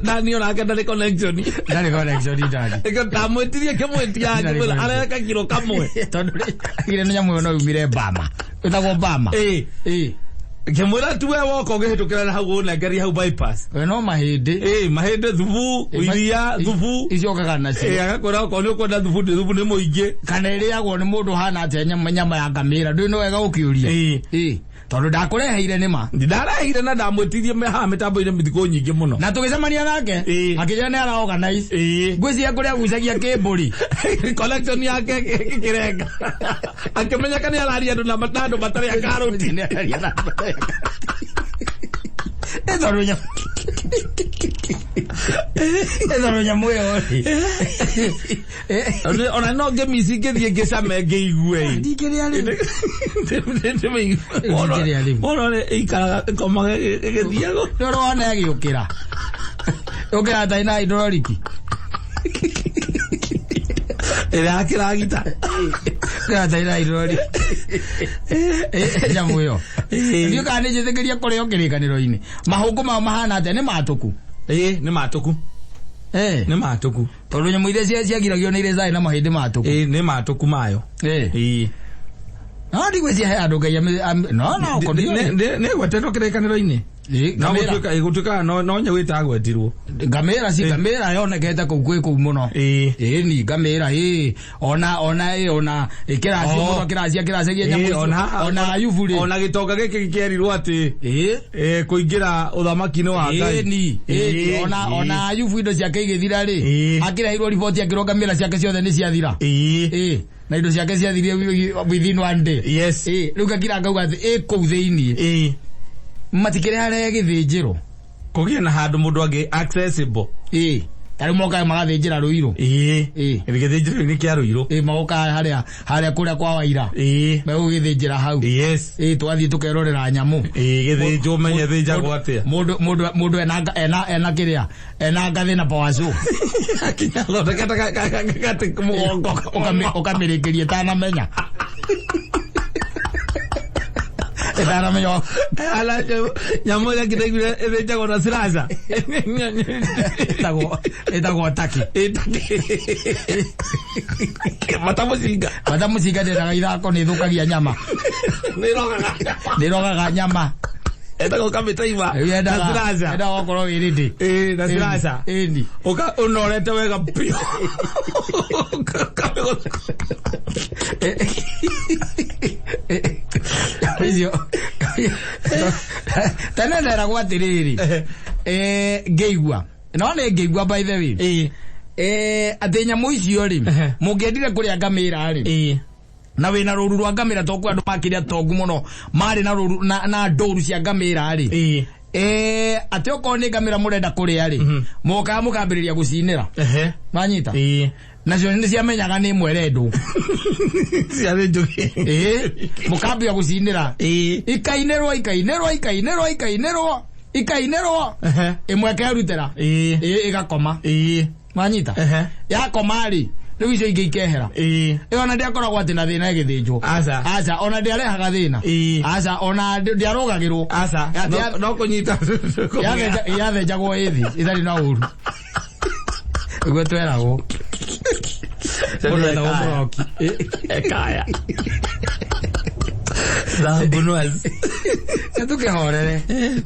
ndani onake ndarĩ connection. Ndarĩ connection ndani. Ĩkĩo ndamwĩtirie ngĩmwĩtia Ndarĩ ngĩmwĩra connection. areka kiro kamwe. Tondũ rĩ agire nĩ nyamũ ĩyo no yumire Bama. Ĩtagwo Bama. Ĩĩ. Ĩĩ. Ngĩmwĩra tu we woka ũngĩhĩtũkĩra na hau ũnengerie hau bypass. We no mahĩndĩ. Ĩĩ mahĩndĩ thubu iria thubu. Icokaga nacio. Ĩĩ agakwĩra okorwo nĩ ũkwenda thubu ndĩ thubu nĩ mũingĩ. Kana ĩrĩagwo nĩ mũndũ ũhana atĩa nyama nyama ya ngamĩra ndũĩ nĩ wega ũkĩũria. Ĩĩ. Ĩĩ. Tondũ ndakũreheire nĩ ma. Ndarehire na ndamwĩtirie haha mĩtambo-inĩ mĩthikũ nyingĩ mũno. Na tũgĩcemania nake Ĩĩ. akĩnjĩra nĩ ara organize. Ĩĩ. Ngwĩciria kũrĩa agucagia kĩmbũri. Connection yake ĩkĩrenga. Akĩmenya kana araria andũ na andũ matarĩ a karoti. Nĩ araria na andũ matarĩ a karoti. Ĩ tondũ nyamũ Ĩ tondũ nyamũ ĩyo rĩ. Ona no ngĩmici ngĩthiĩ ngĩcame ngĩigue. Ndingĩrĩa rĩu. Ndingĩrĩa rĩu. Wona ũrĩa ĩikaraga ĩkomaga ĩgĩthiaga. Nĩ ũrĩ wona ĩgĩũkĩra. Ũkĩra ta ina hydraulic. Ĩrĩa ya kĩragita. Ũkĩra ta ina hydraulic. Nyamũ ĩyo. Ndiũ kana nĩ njĩtĩkĩria kũrĩo kĩrĩkanĩro-inĩ. Mahũngũ mao mahana atĩa nĩ matũku. Ĩĩ nĩ matũku. Eh. Nĩ matũku. Tondũ nyamũ iria ciagiragio nĩ iria ciarĩ na mahĩndĩ matũku. Ĩĩ nĩ matũku mayo. Eh. Ĩĩ. No ndigwĩciria he andũ Ngai no no Nĩ gwetetwo kĩrĩkanĩro-inĩ. Ĩ, No ngamĩra. gũtuĩka gũtuĩkaga no nyau ĩtagwetirwo. Ngamĩra ci ngamĩra yonekete kũu kwĩ kũu mũno. Ĩ. Ĩ ni ngamĩra ĩ ona ĩ ona ĩkĩracia Oh. mũno kĩracia kĩracagia nyamũ Ĩ, icio. Ona Ayubu rĩ. Ona gĩtonga gĩkĩ kĩerirwo atĩ Ĩ. kũingĩra ũthamaki-inĩ wa Ngai. Ĩni, ĩni, Ĩ, ona ĩ. ona Ayubu indo ciake igĩthira rĩ, Ĩ. akĩreheirwo riboti akĩrwo ngamĩra ciake ciothe nĩ ciathira. Ĩ. Ĩ, na indo ciake ciathirire within one day. Yes. Ĩ, rĩu ngakira ngauga atĩ ĩ kũu thĩiniĩ Ĩ. matikĩrĩ harĩa gĩthĩnjĩro. Kũgĩe na handũ mũndũ angĩ accessible. Ĩ, ta rĩu mokaga magathĩnjĩra Rũirũ. Ĩ. Ĩ. Gĩthĩnjĩro-inĩ kĩa Rũirũ. Ĩ, magoka harĩa harĩa kũrĩa kwa Waira. Ĩ. Megũgĩthĩnjĩra hau. Yes. Ĩ, twathiĩ tũkerorera nyamũ. Ĩ, gĩthĩnjwo menye thĩnjagwo atĩa. Mũndũ mũndũ mũndũ ena ena ena kĩrĩa ena ngathĩ na power saw. Akinya thondekete gatĩ mũgongo. Ũkamĩrĩkĩria ĩtanamenya. Ĩtanamenya. Ala nyamũ ĩrĩa ngĩraiguire ĩthĩnjagwo na slasher. Ĩtagwo ĩtagwo taki. Matamũcinga. Matamũcinga ndĩendaga ithako nĩ ĩthũkagia nyama. Nĩ ĩrogaga. Nĩ ĩrogaga nyama. Etagwo kamĩtaima. Rĩu Na yendaga slasher. yendaga gũkorwo wĩ ready. Ĩ, na slasher. Ĩni. Ũka ũnorete wega biũ. Icio tene nderagwo atĩrĩrĩ, ngĩigua no nĩ ngĩigua by the way, Ĩ. Atĩ nyamũ icio rĩ, mũngĩendire kũrĩa ngamĩra rĩ, Ĩ. na wĩna rũru rwa ngamĩra toku andũ makĩrĩa tongu mũno marĩ na rũru na ndũru cia ngamĩra rĩ, Ĩ. Atĩ okorwo nĩ ngamĩra mũrenda kũrĩa rĩ, mokaga mũkambĩrĩria gũcinĩra. Ehe. Manyita. Ĩ. Nacio nĩ ciamenyaga nĩ ĩmwe ĩrendwo. Ciarĩ njũkĩ. Ĩ, mũkambia gũcinĩra. Ĩ. Ikainĩrwo ikainĩrwo ikainĩrwo ikainĩrwo ikainĩrwo. Ehe. Ĩmwe ĩkerutĩra. Ĩ. Ĩ, ĩgakoma. Ĩ. Manyita. Ehe. Yakoma rĩ, rĩu icio ingĩ ikehera. Ĩ. Ĩ, ona ndĩakoragwo atĩ na thĩna ĩgĩthĩnjwo. Aca. Aca, ona ndĩarehaga thĩna. Ĩ. Aca, ona ndĩarũgagĩrwo. Aca. No kũnyita. Yathĩnjagwo ĩthĩ ĩtarĩ na ũru. Ũguo tweragwo. Mũndũ etagwo Mũroki. Ekaya. Thabunwazi. Tũkĩhorere.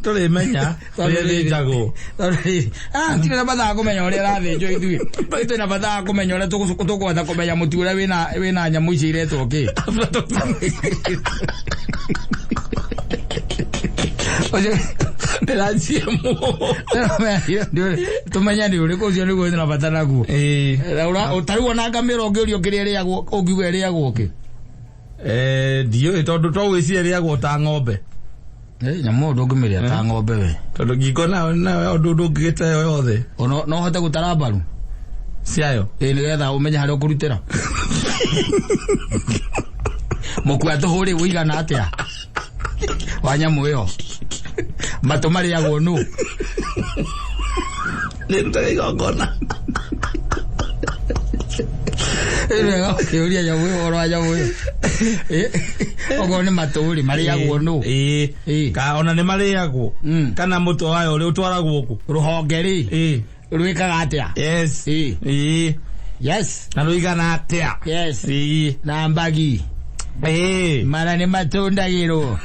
Tũrĩmenya ũrĩa ĩthĩnjagwo. Tirĩ na bata wa kũmenya ũrĩa ĩrathĩnjwo ithuĩ. Twĩ na bata wa kũmenya ũrĩa tũkũhota kũmenya mũtu ũrĩa wĩna nyamũ icio iretwo kĩ. Ũcio Ndĩraciemwo. Tũmenye nĩ ũrĩkũ ũcio nĩguo twĩna bata naguo. Ĩ. Ta rĩu ona ngamĩra ũngĩũrio kĩrĩa ĩrĩagwo ũngiuga ĩrĩagwo kĩ? Ndiũĩ tondũ to gwĩciria ĩrĩagwo ta ng'ombe. Nyamũ ĩyo ndũngĩmĩrĩa ta ng'ombe we. Tondũ ngingo nayo nayo ũndũ ndũngĩgĩte yothe. No ũhote gũtara mbaru? Ciayo. Ĩ, nĩgetha ũmenye harĩa ũkũrutĩra. Mũkua tũhũ rĩ ũigana atĩa wa nyamũ ĩyo? Matũ marĩagwo nũ? Nĩrutaga igongona. Ĩ, wega ũkĩũria nyamũ ĩyo ũhoro wa nyamũ ĩyo. Ĩ, okorwo nĩ matũ rĩ marĩagwo nũ? Ĩ. Ĩ. Ka ona nĩ marĩagwo. Kana mũtwe wayo ũrĩa ũtwaragwo kũ? Rũhonge rĩ Ĩ. rwĩkaga atĩa? Yes. Ĩ. Ĩ. Yes. Na rũigana atĩa? Yes. Ĩ. Na mbagi. Ĩ. Mara nĩ matundagĩrwo.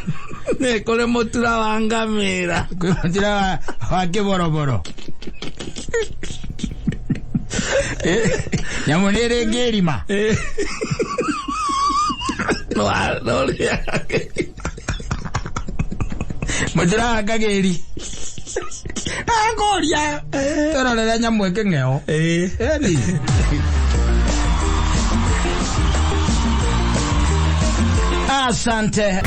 Nĩ kũrĩ mũtura wa ngamĩra. Kwĩ mũtura wa kĩboroboro. Nyamũ nĩ ĩrĩ ngĩrima. Ĩ. No no rĩaga. Mũtura wa kagĩri. Akũria. Tũrorere nyamũ ĩkĩng'eo. Ĩ. Ĩni. Asante.